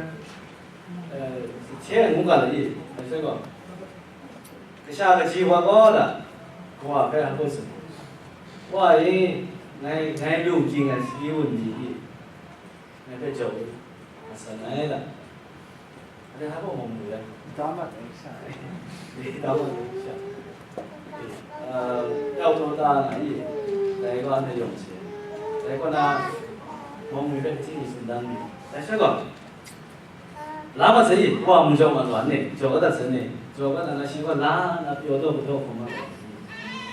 eh, hte ngu ga lai i, dai shaloi gaw, kasha kaji wa gaw da, kawa hpe hpa tsun, Wa e, ngai, ngai lu ging ai sali wun ni i, ngai hpe jau u, nga tsun ai da. Anhte hpa mung mu ai? Da mat ai sha. Da mat ai sha. Eh, yau taw ta nga i, dai gaw anhte yawng she. Dai gaw na, mawngwi hpe kaji ni tsun dan mi. Dai sha gaw, la mat sai, wa mung jaw mat wa ni, jaw kata sai ni, jaw kata na shi gaw la na pyaw taw kataw hkrum mat wa.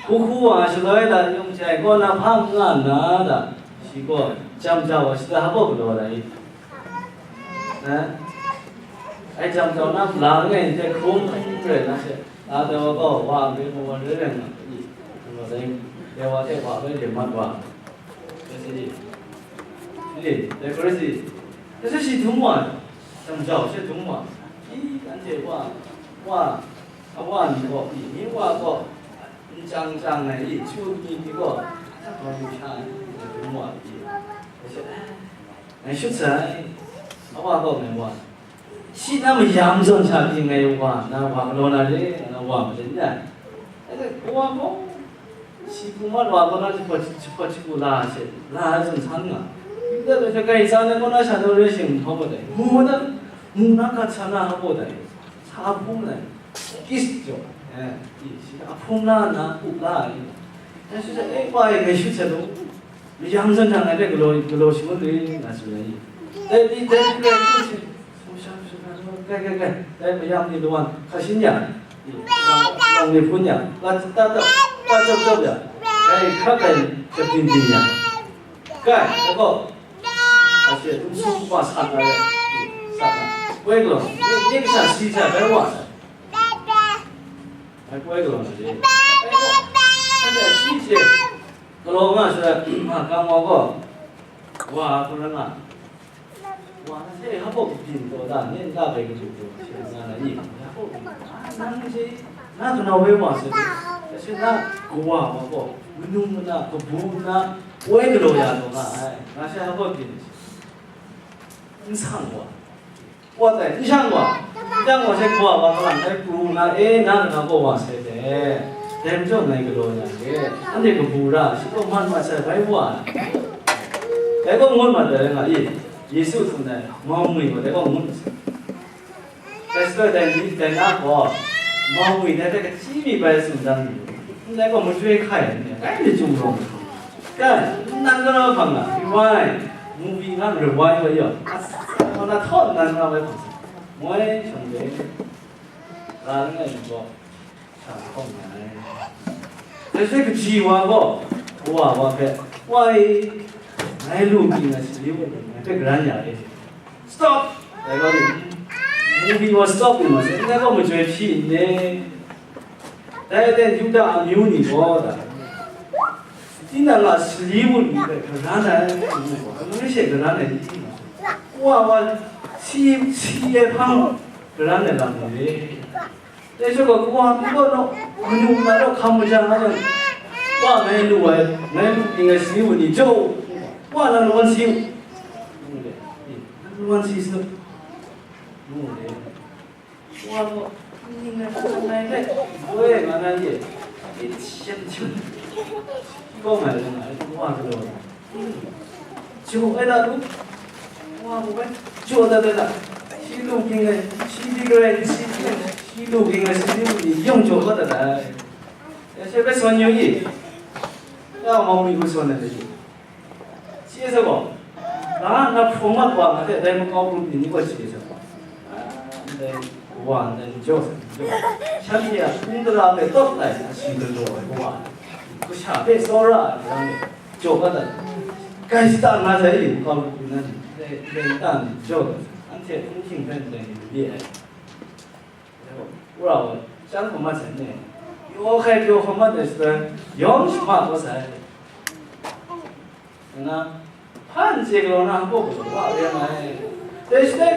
Hku hku wa shaloi la yawng jai gaw na hpa n nga nna da, shi gaw jam jau wa shi da hpa galaw da i. Eh? Ai jam jau na la langai n hte hkrum rai na she, la dai wa gaw wa a myu mung wa rai rai nga i, gaw dai, dai wa hte wa bai rim mat wa. Rai sa i? Ni, dai hkoi rai sa i? Dai hte shi dum wa, jam jau she dum wa. I, anhte wa, wa, a wa ni gaw, i, ni wa gaw, n chyang chyang ai, i, chyu ni ni gaw, a hkawm lu sha ai, dai dum wa, i. Dai hte, ngai shut sai, a wa gaw ngai wa. Shi na mayam zawn sha pyi ngai wa, na wa galaw na re, na wa maden ai. Kawa gaw, shi hpung mat wa gaw na jahpawt, jahpawt shagu la ai hte, la ai zawn san nga. Yuda hpe kai tsan ai gaw na sha taw re shing hpa gaw dai. Mu na, mu na gat sa na hpa gaw dai. Sa hpung dai. Kis jaw. Eh, shi a hpung la na, up la ai. Dai shi hte, e, wa e, ngai shut sa lu. Mayam zawn hta ngai hpe galaw, galaw shangun re, nga tsun ai. Dai ni, dai ni, dai ni, dai ni, dai, dai, dai, dai, mayam ni lawan hka shin ya, lang ni hpun ya, la ta, ta, ta, ta jawp jawp ya, dai hkrak ai jep din din ya. Kai, dai gaw, a she, dum su kaba sat na re, sat na. Koi galaw, ni, ni kasha si sha, dai wa sha. Dai koi galaw na re. Dai gaw, shanhte a shi she, Galaw nga shaloi, a kang wa gaw, wa hkun rai nga, wa na hte hpa byin taw da, nye nta bai kadu taw, she nga na i, hpa byin, a, nang she, na kanau woi wa sai, she na kawa wa gaw, manung mana, kabu na, woi galaw ya taw nga ai, nga she hpa byin, n sang wa. Wa tai, n shang wa, n shang wa, she kawa wa kalang tai pru nna, e, na kanau gaw wa sai dai, dai majaw ngai galaw ya re, anhte kabu ra, shi gaw man mat sai bai wa ai. Dai gaw ngut mat ai rai nga i, Yesu tsun ai, mawngwi gaw dai gaw ngut mat sai. Dai shaloi dai ni, dai na gaw, mawngwi dai hpe kachyi mi bai tsun dan mi, ndai gaw machyoi hkai ai ni, dai ni chyum rawng. Kan, nang galaw hkam na, rewind, movie nga rewind wa yaw, a, a, na htawt nnan nga bai hkam sa, moi shang de, ga langai mi gaw, shang hkawm nga ai. Dai hpe kaji wa gaw, kawa wa hpe, wai, ngai lu ging ai sali wa, ngai hpe garan ya e. Stop! Dai gaw ni, movie gaw stop yu ma se, ndai gaw majoi hpyi n ne. Dai aten Yuda amyu ni gaw, da, tinang a sali wun ni hpe garan ai, ngu gaw, amyu she garan ai ni, wa wa si, si ai hpang garan ai lam ni le. Dai hte gaw, kawa hpyi gaw naw, manu nna naw hkam maja nga yang, wa ngai lu ai, ngai lu ting ai sali wun ni jaw, wa nang lawan si u, ngu le, nang lawan si sa, ngu le, wa gaw, nang ngai hpe, woi, nga na ye, e, shem shem, gaw ngai rai nga ai, wa galaw ai. Jaw ai da lu, wa mu bai, jaw dat dat da, shi lu ging ai, shi di grai, shi di grai, shi lu ging ai, shi di lu ni yawng jaw kau dat ai. Ya she bai sawn yu i, ya mau mi gu sawn ai da i. Shi e sa gaw, na, na hpung mat wa nga hte dai makau grup ni ni gaw shi e sa gaw, ndai wa ndai ni jaw sa ni jaw. Shanhte a hpung tara hpe tawt lai na shi galaw ai kawa, kasha hpe tsawra ai yang e, jaw kau dat. Grai shata nga sai, makau grup ni na ni, ndai, ndai nta ni jaw kau sai. Anhte hpung hkying hpe ndai ni lu ye ai. Wora gaw, chyang hkawm mat sai ne, pyaw hkai pyaw hkawm mat ai shaloi, yawng shama kau sai. Nna, hpan chye galaw na hpaw gaw wa re ai. Dai shaloi,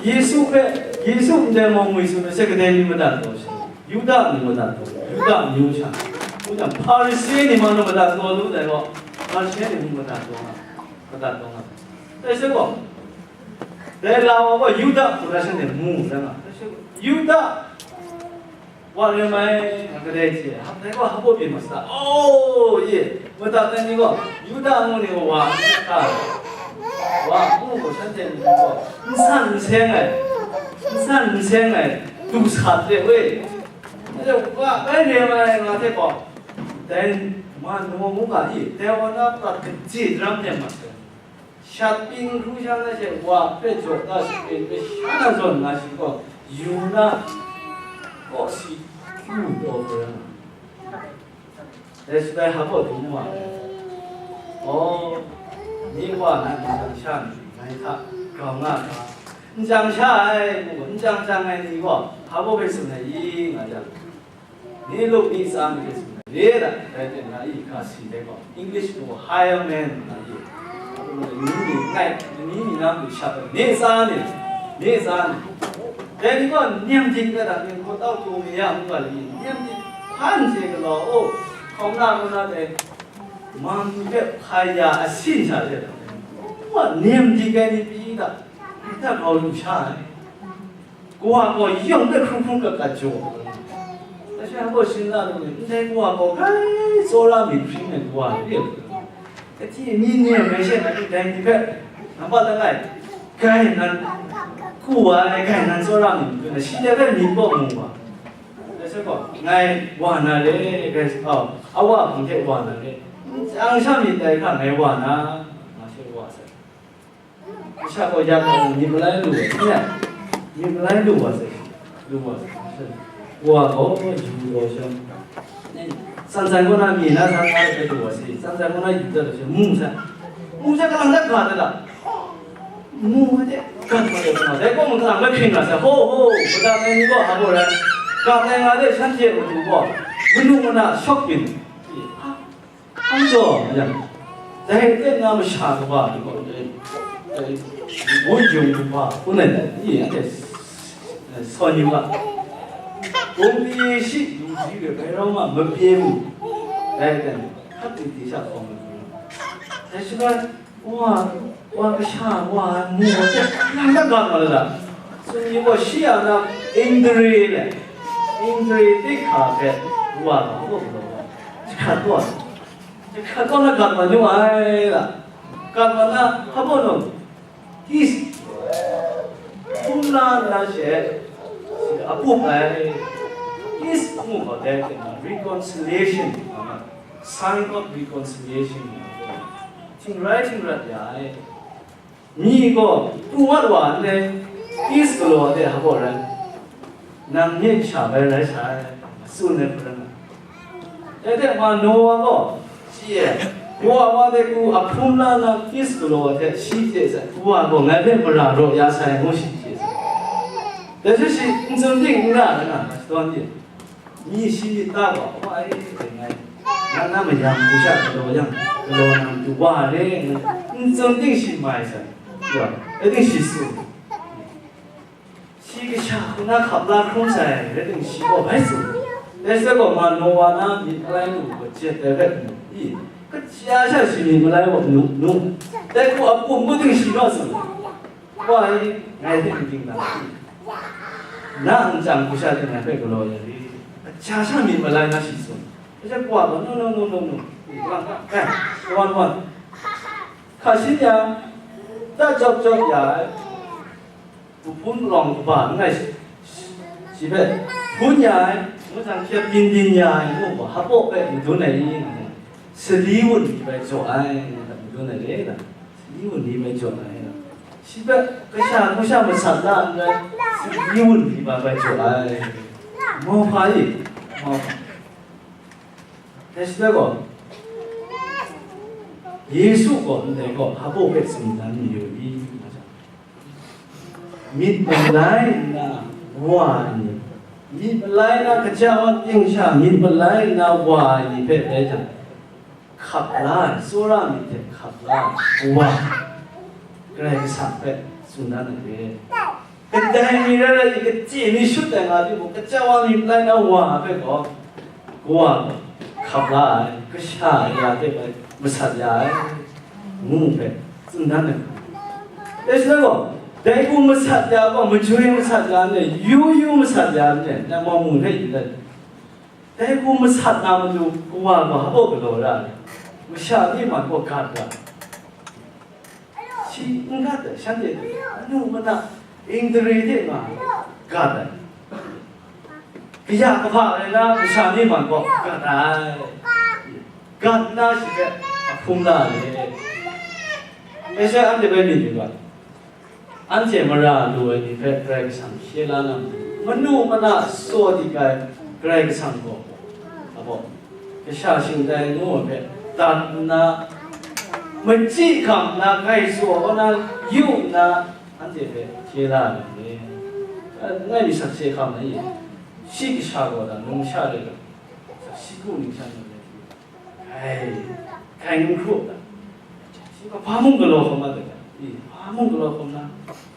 Yesu hpe, Yesu ndai mawng ngwi tsun ai hte kadai ni madat taw shi, Yuda ni madat taw, Yuda amyu sha, ngu jang, Hparisi ni ma nu madat taw lu dai gaw, Hparisi ni mung madat taw nga, madat taw nga. Dai shaloi gaw, dai la wa gaw Yuda hku na shanhte mu da nga. Yuda wa rim ai, nga kadai hte, hap dai gaw hap byin mat sa, o, ye, madat ai ni gaw, Yuda ngu ni gaw wa n hkra, wa ngu gaw shanhte myit gaw n san n seng ai, n san n seng ai, du sat de we. Anhte wa bai rim ai nga hte gaw, dai ma nu ngu ga i, dai wa na prat kaji daram nem mat sai. Shat pyi n hkru sha na she, wa hpe jaw da, shapen hpe sha na zawn na shi gaw, yu na, kawsi kyu taw hkra na. Dai shaloi hpa du mu ai. Aw, nye wa na n chang sha myit, ngai hta grau nga hka. N chang sha ai, mu, n chang chang ai ni gaw, hpa hpe tsun ai i, nga jang, ni lup ni tsa myit hte tsun ai re ai, rai timung, i hka si dai gaw, English mung gaw higher man nga i, ni ni ngai, ni ni na mung shap ai, ni tsa ni, ni tsa ni. Dai ni gaw nem dik ai hta, myit hkawtau tu mi ya ngu ga li, nem dik hpan hte galaw, o, hkauna ngu na dai, man hpe hpai ya asin sha hte, wa nem dik ai ni pyi da, hta grau lu sha ai. Kawa gaw yawng hpe hkrung hkrung gat gat jaw. Dai sha gaw shin la lu ai, ndai kawa gaw grai tsawra myit hpring ai kawa re ai. Kati mi nem ai she na, dai ni hpe, nampat langai, grai nan, kawa ai grai nan tsawra myit hpring ai, shi dai hpe myit kaw mu wa. Dai sha gaw, ngai wa na re, grai, aw, a wa hpung hte wa na re. N chang sha myit dai hkra ngai wa na, nga she wa sai. Masha gaw ya gaw myit malai lu ai, n rai? Myit malai lu wa sai, lu wa sai. Wa gaw yu gaw sham. Tsan tsan kaw na myi na sa sa ai lu wa sai, tsan tsan kaw na yu dat ai she, mu sai. Mu sai, kalang dat ga dat la. Mu ai de, gat wa de, dai gaw mung kalang bai hpring nga sai, ho, ho, kalang ai ni gaw hpa gaw rai. Gat ai nga de, shanhte matu gaw, manu mana shawk byin. Hkang jaw yang, dai teng na masha kaba ni gaw, dai, dai, wunjung kaba, kun ai dai, i, anhte, eh, sawn yu ga, bungli shi, lungji re, bai rau ma, mapye mu, dai teng, hkap di di sha hkawm ai. Dai shi ga, wa, wa kasha, wa mu, wa teng, nang na ga ma la la. Tsun yu gaw, shi a na, indri le, indri tik hka hpe, wa, wa, wa, jahkrat wa. Jahkrat kaw na gat wa nu ai la. Gat wa na, hpa baw nu? Is, hpung la nna she, a pup ai. Is ngu gaw dai hte na, reconciliation, sign of reconciliation. Htingrai htingrat ya ai. Myi gaw pru mat wa ndai, is galaw ai hte hpa rai, nang nye sha bai rai sai, tsun ai hparan, dai hte ma Nowa gaw, shi e, wa wa de ku a hpung la na, is galaw ai hte shi chye sai, wa gaw ngai hpe mara raw ya sai, ngu shi chye sai. Dai hte shi n tsun ting n ra ai na, shadawn e. Myi shi myit ta gaw, "Wa e, dai ngai, nang na mayam hku sha galaw yang, galaw nang du wa re," ngu, n tsun ting shi mai sai, wa, rai ting shi tsun. Shi kasha hku na hkap la hkrum sai, rai ting shi gaw bai tsun. Dai sai gaw, ma Nowa na myit malai nu gaw jet ai rai nna, i, kaja sha shi myit malai wa nu, nu, dai hku a pum ngu ting shi naw tsun. Wa e, ngai hte n ging na, na nchyang hku sha ting ngai hpe galaw ya rit, kaja sha myit malai na shi tsun. Kaja wa gaw, no, no, no, no, no, wan, wan, wan, Hpa shin yang, da jawp jawp ya ai, kahpun palawng kaba n rai shi, shi hpe hpun ya ai, ngu jang hkyep byin byin ya ai ngu gaw, hpaw hpe madun ai i? Sali wun ni bai jaw ai, madun ai le, sali wun ni bai jaw ai. Shi hpe kasha, kasha masat la n rai, sali wun ni bai bai jaw ai. Mauhpa i, mauhpa. Dai shi rai gaw, Yesu gaw ndai gaw hpaw hpe tsun dan mayu i, nga jang, myit malai nna wa ai ni, myit malai nna kaja wa ting sha myit malai nna wa ai ni hpe rai jang, hkap la ai, tsawra myit hte hkap la ai Wa, Karai Kasang hpe tsun dan ai re. Kadai mi rai rai i, kachye mi shut ai nga timung, kaja wa mi malai na Wa hpe gaw, Kawa gaw hkap la ai, kasha ya hte bai masat ya ai, ngu hpe tsun dan ai. Dai shi gaw, dai hku masat ya gaw, majoi masat ya n re, yu yu masat ya n re, nang mawng mu hpe yu dat. Dai hku masat na matu, Kawa gaw hpaw galaw ra ai, masha ni man gaw gat ra ai. Shi n gat ai, shanhte manu mana, Indri hte nga gat ai. Kaya kahpa rai na, masha ni man gaw gat ai. Gat nna shi hpe a hpung la ai. Dai shi anhte bai myit yu ga, anhte mara lu ai ni hpe Karai Kasang hkye la na matu, manu mana tsaw dik ai Karai Kasang gaw, abaw, kasha shingtai ngu ai hpe dat nna, machyi hkam nna, grai tsaw kau na, yu nna, anhte hpe hkye la ai ni? Ngai mi sakse hkam ai, shi kasha gaw da, numsha rai ga, shi ku ningsha nu ai, ai, hkai n hkru da. Shi gaw hpa mung galaw hkawm mat ai, i, hpa mung galaw hkawm na,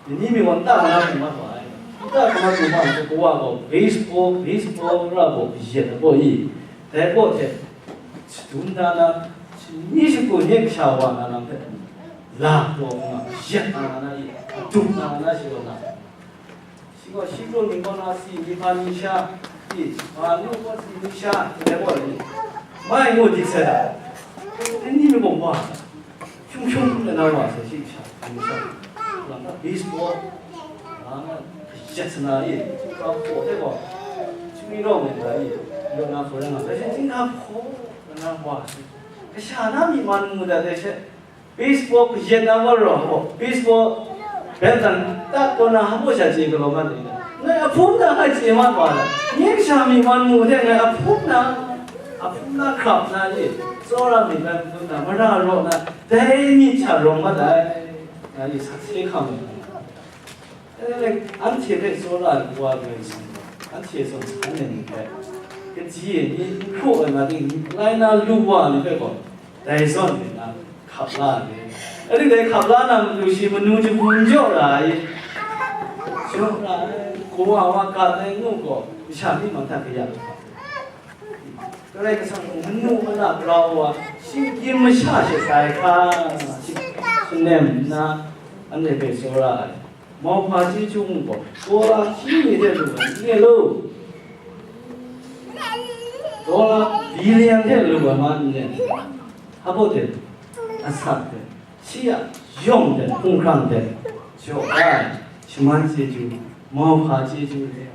ni mi gaw nta na hkawm mat wa ai. Nta hkawm mat wa ai, Kawa gaw baseball, baseball ra gaw kayat ai gaw i, dai gaw hte shadum da na, shi ni shagu nye kasha wa na lam hpe, la gaw nga, kayat na na i, adup na na shi gaw na. Shi gaw shi krum ning gaw na si, ni hpa ni sha, i, ma nu gaw si ni sha, ndai gaw ni, mai ngu dik sai da. Ni mi gaw wa, hkyung hkyung hkrum na wa sai shi sha, ni sha. Lam na baseball, lam na kayat sana i, ka hpaw hte gaw, chyinghka rawng ai ga i, yawng na hkaw rai nga, dai she chyinghka hpaw na wa sai. Kasha na myi man mu dat dai she, baseball kayat na gaw rau, baseball bat dan tat taw na hpaw sha chye galaw mat ai. Ngai ahpum na ngai chye mat wa ai. Nye kasha myi man mu hte ngai ahpum na, ahpum na hkrap na ye, tsawra myit dan dun na, mara raw na, dai myit hta rawng mat ai. Ngai sakse hkam ai. Anhte hpe tsawra ai Kawa Karai Kasang gaw, anhte zawn san ai ni hpe, kaji ai ni n hkru ai nga ting, lai na lu wa ai ni hpe gaw, dai zawn e na hkap la ai. Aning dai hkap la na matu shi manu jahku n jaw ra ai, jaw ra ai, Kawa wa gat ai ngu gaw, masha myi man hta kaya. Karai Kasang mung manu mana grau wa, shinggyim masha she tai hkra, shi-, shanem nna, anhte hpe tsawra ai. Mauhpa chyeju mung gaw, dollar hkyi mi hte lu ai, n re law, dollar billion hte lu ai ma n re, hpa baw hte, asak hte, shi a yawng hte hpunghkrang hte jaw ai, shaman chyeju, mauhpa chyeju re.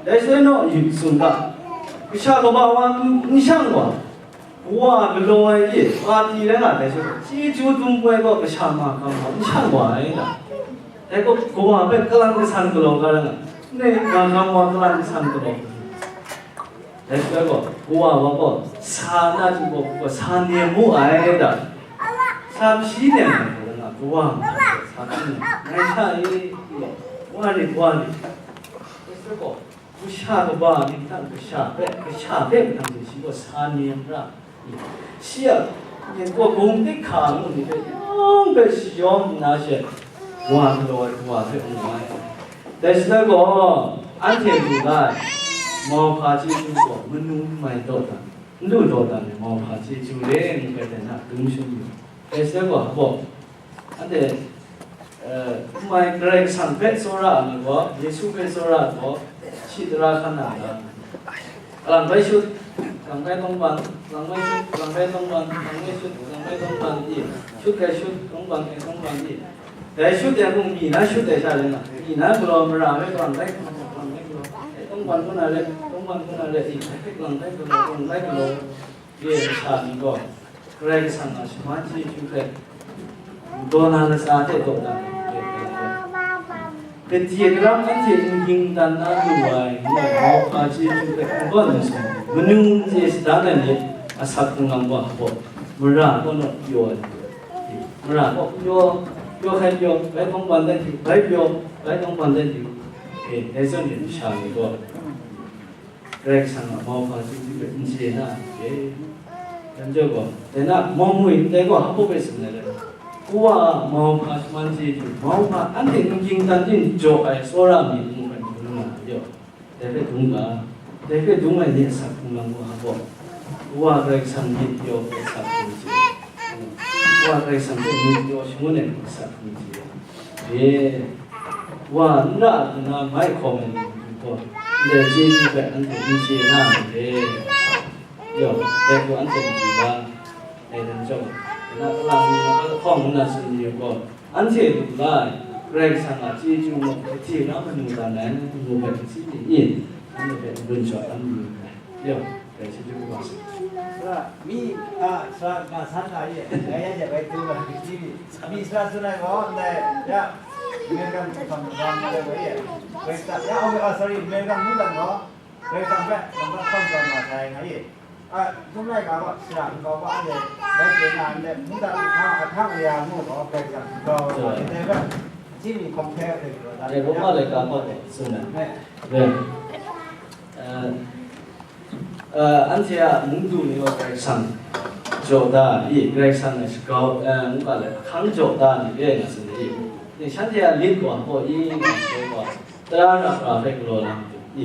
Dai shaloi naw, yu tsun ga, kasha kaba wa n shang wa, wa galaw ai e, pati rai nga dai shaloi, chyeju dum poi gaw kasha ma hkam wa n shang wa ai da. Dai gaw, kawa hpe kalang kasan galaw ga rai nga, ndai ga hkam wa kalang kasan galaw. Dai hpe gaw, kawa wa gaw, sa na chyu gaw, gaw sa nem mu ai da. Sa hpyi nem ai gaw, nga kawa nga, sa hpyi nem, ngai sha e, wa rit, wa rit. Dai hpe gaw, masha kaba ning hta kasha hpe, kasha hpe mahtang hte shi gaw sa nem ra. Shi a, yin gaw, gumdik hka ngu ni hpe, yawng hpe shayawm nna she, wa galaw ai kawa hpe mu ai. Dai shaloi gaw, anhte lu la ai, mauhpa chyeju gaw, manu n mai dawdan, n lu dawdan ai mauhpa chyeju re, ngu ai dai na, dum shum yu. Dai shaloi gaw, hpa baw, anhte, eh, n mai Karai Kasang hpe tsawra ai ni gaw, Yesu hpe tsawra ai gaw, shi tara hkan na ra. Kalang bai shut, Lang bai tawngban, lang bai shut, lang bai tawngban, lang bai shut, lang bai tawngban i, shut gai shut, tawngban gai tawngban i. Dai shut ai mung myi na shut ai sha rai nga, myi na galaw mara rai lang bai galaw, lang bai galaw, dai tawngban kaw na rai, tawngban kaw na rai i, dai hpe lang bai galaw, lang bai galaw, ye ai masha ni gaw, Karai Kasang a shaman chyeju hpe, daw na latsa hte daw na, Kati karam anhte n ging dan na lu ai, ngu ai mauhpa chyeju hpe n gawn ai sumsing, manu n chye shadan ai myit asak hkrung lam wa hpaw, mara kaw naw pyaw ai, mara kaw pyaw, pyaw hkai pyaw, bai tawngban dan hte, bai pyaw, bai tawngban dan hte, e, dai zawn myit masha ni gaw, Karai Kasang a mauhpa chyeju hpe n chye na ai hte, dan jau gaw, dai na, mawng ngwi ndai gaw hpa hpe tsun ai rai, Kawa a mauhpa shaman chyeju, mauhpa anhte n ging dan yin jaw ai tsawra mi n hkoi n dung nga ai yaw, dai hpe dung ga, dai hpe dung ai ni asak hkrung lam wa gaw, Kawa Karai Kasang myit pyaw ai asak hkrung chye, Kawa Karai Kasang hpe myit pyaw shangun ai asak hkrung chye, e, Wa n ra nna mai hkawm ai ni matu gaw, ndai chyeju hpe anhte n chye na myit dai. Yawng, dai hku anhte machyi ga, dai lam chyawm, na kalang ni na lahkawng nna tsun ni gaw, anhte lu la ai, Karai Kasang a chyeju mung, kahti na manu dan ai, ngu hpe, hpyi ni, anhte hpe n gun shawt dan mayu ai. Yawng, dai chyeju kaba sa. Sara, mi, a, sara, ga san ga ye, ga ya ya bai tu ga, mi, mi sara tsun ai gaw, ndai, ya, American, American, American, ya, oh, oh, sorry, American mungdan gaw, American hpe, American hkawn tawn wa sai nga ye. A, dum lai ga gaw, sara nkau ga anhte, bai chye na, anhte, mungdan ahkang, ahkang aya ngu gaw, American nkau, ndai hpe, chyi mi hkawm hte, Dai Roma laika hpa gaw, tsun ai. Dai. Uh, anhte a mungdu ni gaw Karai Kasang jaw da i, Karai Kasang a shagau, uh, ngu ga le, ahkang jaw da ni re nga tsun ai i. Ni shanhte a lit gaw hpaw i, nga sai gaw, tara rap ra hpe galaw na matu i,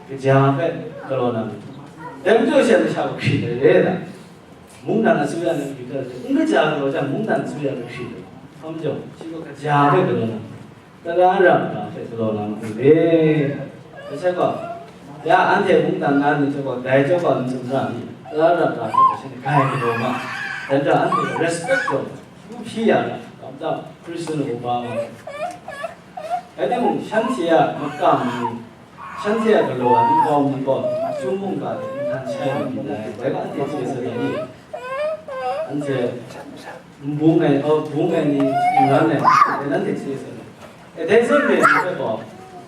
kaja hpe galaw na matu. Dai majaw she masha hkrit ai re da. Mungdan asuya ni matu hta n kaja galaw jang, mungdan asuya hpe hkrit ai. Hpa majaw, shi gaw kaja hpe galaw na matu. Tara rap ra hpe galaw na matu re. Dai hte gaw, ya anhte mungdan na ni hte gaw, dai chyawm gaw n tsun ra mi? Tara rap ra hpe gaw shanhte grai galaw ma, dai hta anhte gaw respect gaw, hpyi ya ra, kap da, Hkristu nu upa wa. Rai timung, shanhte a makam ni, shanhte a galaw ai nkau mi gaw, chyum mungga hte nhtan shai lu myit dai, dai gaw anhte chye sa ai ni? Anhte n bung ai, oh, bung ai ni n ran ai, dai nanhte chye sa ai. E, dai zawn re ai ni hpe gaw,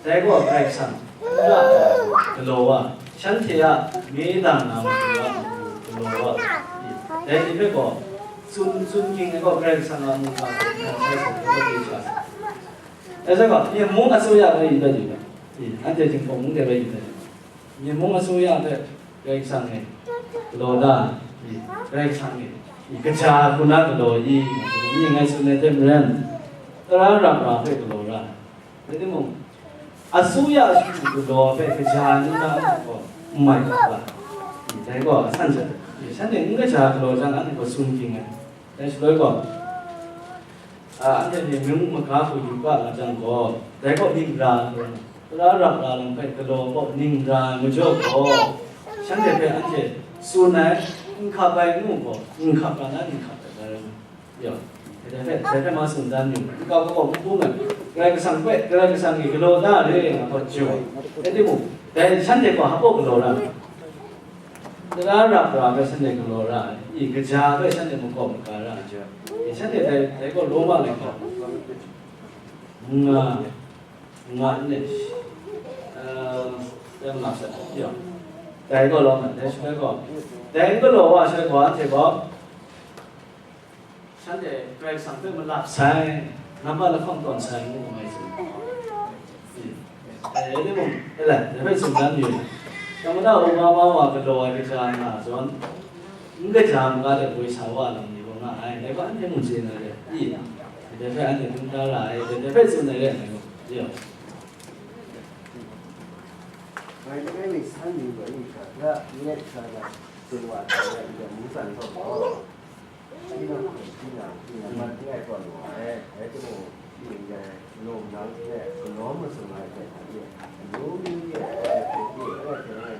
dai gaw Karai Kasang n ra ai galaw wa, shanhte a me dang na matu a galaw wa, dai ni hpe gaw, tsun, tsun ging ai gaw Karai Kasang a mungga hpe n sai sa ai, dai sha sa. Dai hte gaw, myen mung asuya bai yu dat yu ga, anhte Jinghpaw mung de bai yu dat yu ga. Myen mung asuya hpe Karai Kasang e galaw da, i, Karai Kasang e, i, kaja hku na galaw i, i, ngai tsun ai hte maren, tara rap ra hpe galaw ra. Rai timung, asuya shadu galaw hpe kaja ni na gaw n mai ga, i, dai gaw asan sha, i, shanhte n kaja galaw jang, anhte gaw tsun ging ai. Dai shaloi gaw, a, anhte ni myit maga hku yu ga nga jang gaw, dai gaw ning ra ai, tara rap ra lam hpe galaw gaw ning ra ai majaw gaw, shanhte hpe anhte tsun ai, n hkap ai ngu gaw, n hkap ra na, n hkap ai rai nga. Ya, dai hpe, dai hpe ma tsun dan yu, n hkap gaw n bung ai, Karai Kasang hpe, Karai Kasang ni galaw da re nga gaw jaw ai. Rai timung, dai shanhte gaw hpa galaw ra ai. Tara rap ra hpe shanhte galaw ra ai, i, kaja hpe shanhte makawp maga ra ai, i, shanhte dai, dai gaw Roma laika nga, nga n ni, eh, dai ma sa, ya, dai gaw lawm ai, dai shaloi gaw, dai n galaw wa ai shaloi gaw, anhte gaw, shanhte Karai Kasang hpe malap sai, nampa lahkawng tawn sai ngu ai tsun. Eh, rai timung, e lai, dai hpe tsun dan yu. Tamada Obama wa galaw ai kaja nga zawn, n kaja maga de woi sa wa lam ni gaw nga ai, dai hpe anhte mung chye na re, i, dai hpe anhte dum da ra ai, dai hpe tsun ai re ai gaw, ya. Ngai langai mi san yu gaw, ning hta la, n ret hkra na, tsun wa ai, ya, mungkan gaw gaw. Tinang hpe tinang, tinang mat n ai tawn wa ai, rai timung, shing n rai, lawm nang n rai, galaw masum ai hte hta e, anu ni e, e, e, e, e,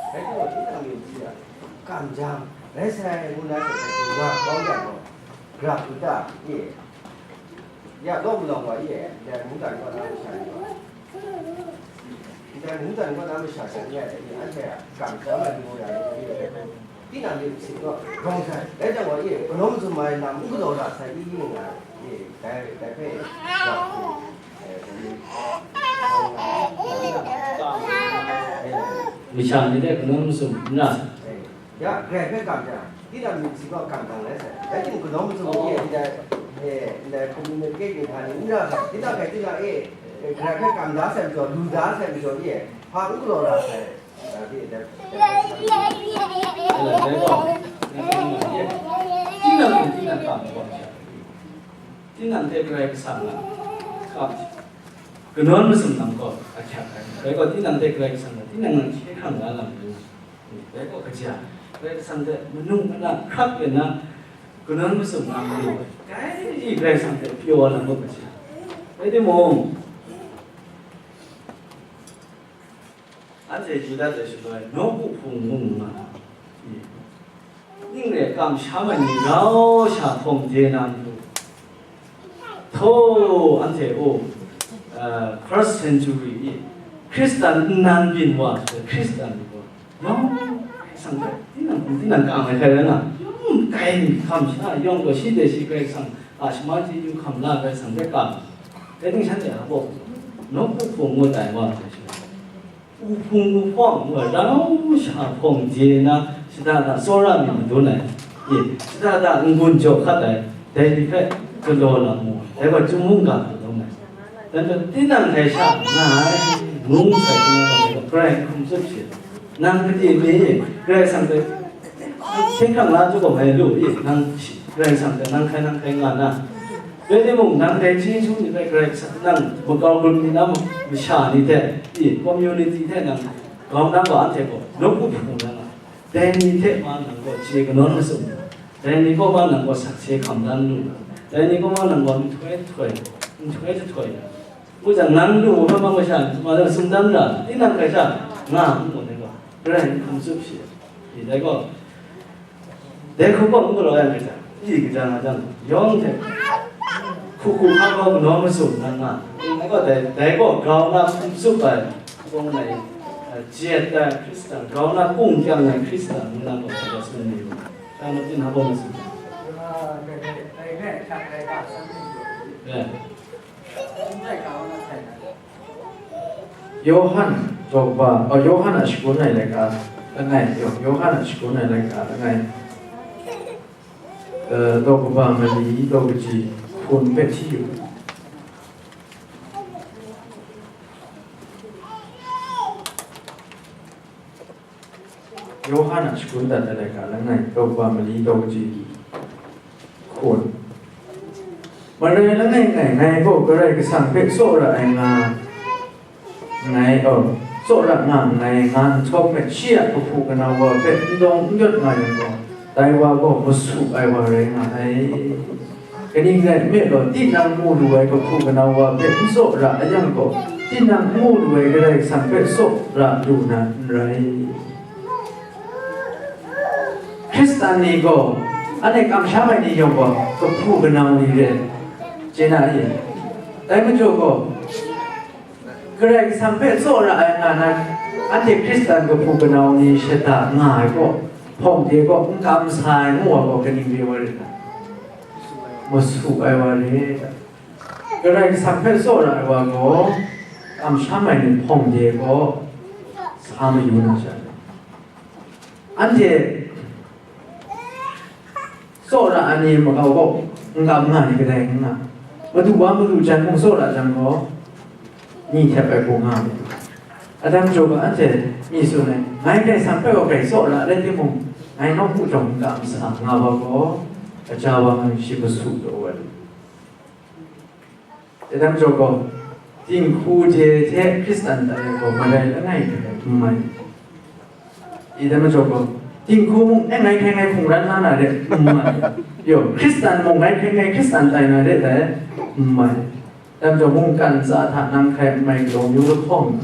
e, Rai timung, tinang myit hpyi a, kamsham rai sai ngu na hte hkrai hkrai wa kau yang gaw, grau u ta, e, ya law malawng wa, e, ndai mungdan kaw na masha ni gaw, ndai mungdan kaw na masha sha ni a, e, anhte a kamsham ai ngu ya, e, tinang myit hpyi gaw, grau sai, rai jang gaw, e, kanawn mazum ai lam n galaw ra sai i, nga, e, dai, dai hpe, grau u. Masha ni hte kanawn mazum n ra. Ya, Karai hpe kam jang, tinang myit hpyi gaw kam dang rai sai. Rai timung, kanawn mazum ni e, ndai, e, ndai communicate ni hpa ni n ra sai. Tinang hpe tinang e, e, Karai hpe kam da sai majaw, lu da sai majaw ni e, hpa n galaw ra sai. Dai hte, dai, dai, tinang, tinang kam gaw sha. Tinang hte Karai Kasang a, a, kanawn mazum lam gaw ahkyak ai. Dai gaw tinang hte Karai Kasang a, tinang nan hkye hkrang la lam rai. Dai gaw kaja, Karai Kasang hte manu mana hkrak yu na, kanawn mazum lam lu ai. Dai ni Karai Kasang hte pyaw lam gaw kaja. Rai timung, anhte Yuda hte shaloi nawku hpung mung nga, ning re kamsham ai ni rau sha hpawng de na matu, htaw anhte, o, uh, first century i, Hkristan nnan byin wa shaloi Hkristan ni gaw, yawng Karai Kasang hpe tinang hkum tinang kang ai hkrai rai nga, yawng kai mi hkam sha, yawng gaw shi de shi Karai Kasang a shaman chyeju hkam la Karai Kasang hpe kang, dai ning shanhte a baw, nawku hpung ngut ai wa hte shaloi, u hpung u hpawng ngu ai, rau sha hpawng de na, shada da tsawra mi madun ai, e, shada da n-gun jaw hkat ai, dai ni hpe galaw lam mu ai, dai gaw chyum mungga hpe lawm ai. Dan gaw, tinang hkrai sha nga ai, ngu sai hkrum ai gaw, Karai n hkum tsup shi. Nang gade mi, Karai Kasang hpe hkye hkrang la chyawm ai lu i, nang Karai Kasang hpe nang hkrai, nang hkrai nga na. Rai timung, nang dai chyeju ni hpe Karai Kasang nang makau gun mi na masha ni hte, i, community hte nang grau na gaw, anhte gaw nawku hpung na nga. Dai ni hte ma nang gaw chye kanawn mazum, dai ni kaw ma nang gaw sakse hkam dan lu, dai ni kaw ma nang gaw nhtoi jahtoi, nhtoi jahtoi, ngu jang, nang lu hkam masha ni ma sumdan ra, tinang hkrai sha nga n mu ai gaw, Karai n hkum tsup shi. I, dai gaw, dai hku gaw n galaw ai hkrai sha, i, kaja nga jang, yawng hte hku hku hkam gaw kanawn mazum na nga, dai gaw, dai, dai gaw grau na hkum tsup ai, hku gaw ngai, eh, jep ai Hkristan, grau na kung kyang ai Hkristan ngu na gaw, hkrai sha tsun ni u. Dai majaw, hpa baw masum. Yawhan daw kaba, oh, Yawhan a shagun ai laika langai, Yawhan a shagun ai laika langai, eh, daw kaba mali, daw kaji hpun hpe hti yu. Yawhan a shagun dat ai laika langai, daw kaba mali, daw kaji hkun. Marai langai ngai, ngai gaw Karai Kasang hpe tsawra ai nga, ngai, oh, tsawra nga nngai, nga nhtawm hpe, shi a kahpu kanau wa hpe n dawng n yawt nga yang gaw, dai wa gaw masu ai wa rai nga ai. Kaning rai nme law, tinang mu lu ai kahpu kanau wa hpe n tsawra a yang gaw, tinang mu lu ai Karai Kasang hpe tsawra lu na n rai. Hkristan ni gaw, anhte kamsham ai ni yawng gaw, kahpu kanau ni re, chye na i? Dai majaw gaw, Karai Kasang hpe tsawra ai nga na, anhte Hkristan kahpu kanau ni shada nga ai gaw, hpawng de gaw n kam sa ai ngu wa gaw, kaning re wa rit ai? Masu ai wa re. Karai Kasang hpe tsawra ai wa gaw, kamsham ai ni hpawng de gaw sa mayu na sha, anhte tsawra ai ni makau gaw, n kam nga ni kadai n nga. Madu wa madu jan mung tsawra jang gaw, ni hkyep ai hku nga ai. Adam jaw ga anhte mi tsun ai, ngai Karai Kasang hpe gaw grai tsawra rai timung, ngai nawku jawng n kam sa nga wa gaw, kaja wa ngai shi masu taw ai. Adam jaw gaw, dinghku de hte Hkristan tai ai gaw marai langai hte n mai. Adam jaw gaw, dinghku mung, e, ngai hkrai ngai hkungran la na re, n mai. Yo, Hkristan mung, ngai hkrai ngai Hkristan tai na re dai, n mai. Adam jaw, mungkan tsa hta nang hkrai n mai galaw yu lahkawng,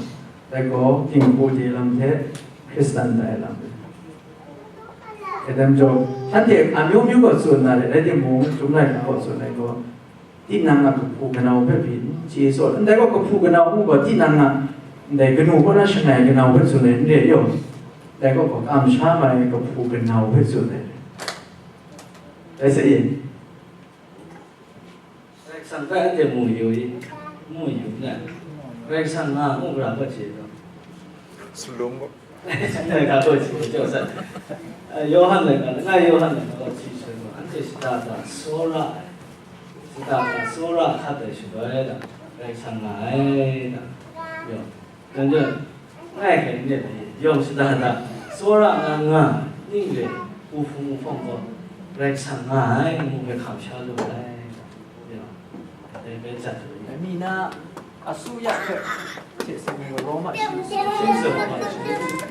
dai gaw, dinghku de lam hte Hkristan tai lam. Edam jaw, shanhte amyu myu gaw tsun na re, rai timung, Chyum Laika gaw tsun ai gaw, tinang a kahpu kanau hpe pyi n chye saw, ndai gaw kahpu kanau ngu gaw, tinang a ndai kanu kaw na shangai kanau hpe tsun ai n re yaw, ndai gaw kamsham ai kahpu kanau hpe tsun ai. Rai sa i? Karai Kasang hpe anhte mu yu i, mu yu n rai. Karai Kasang nga ngu gara hpe chye taw? Salum gaw. Dai ga gaw chye, jaw sai. Yawhan laika, langai Yawhan laika gaw chye sai gaw, anhte shada da tsawra ai, shada da tsawra hkat ai shaloi da, Karai Kasang nga ai da. Yaw. Dang dang, ngai hkrai n myit ai, yawng shada da, tsawra nga nga, ning re, u hpung u hpawng gaw, Karai Kasang nga ai, ngu hpe hkam sha lu ai, ya, dai bai jat lu ai. มีหน้าอสุยะเกิดเจ็ดสิบหนึ่งโรมอะ Shinsu Roma, Shinsu.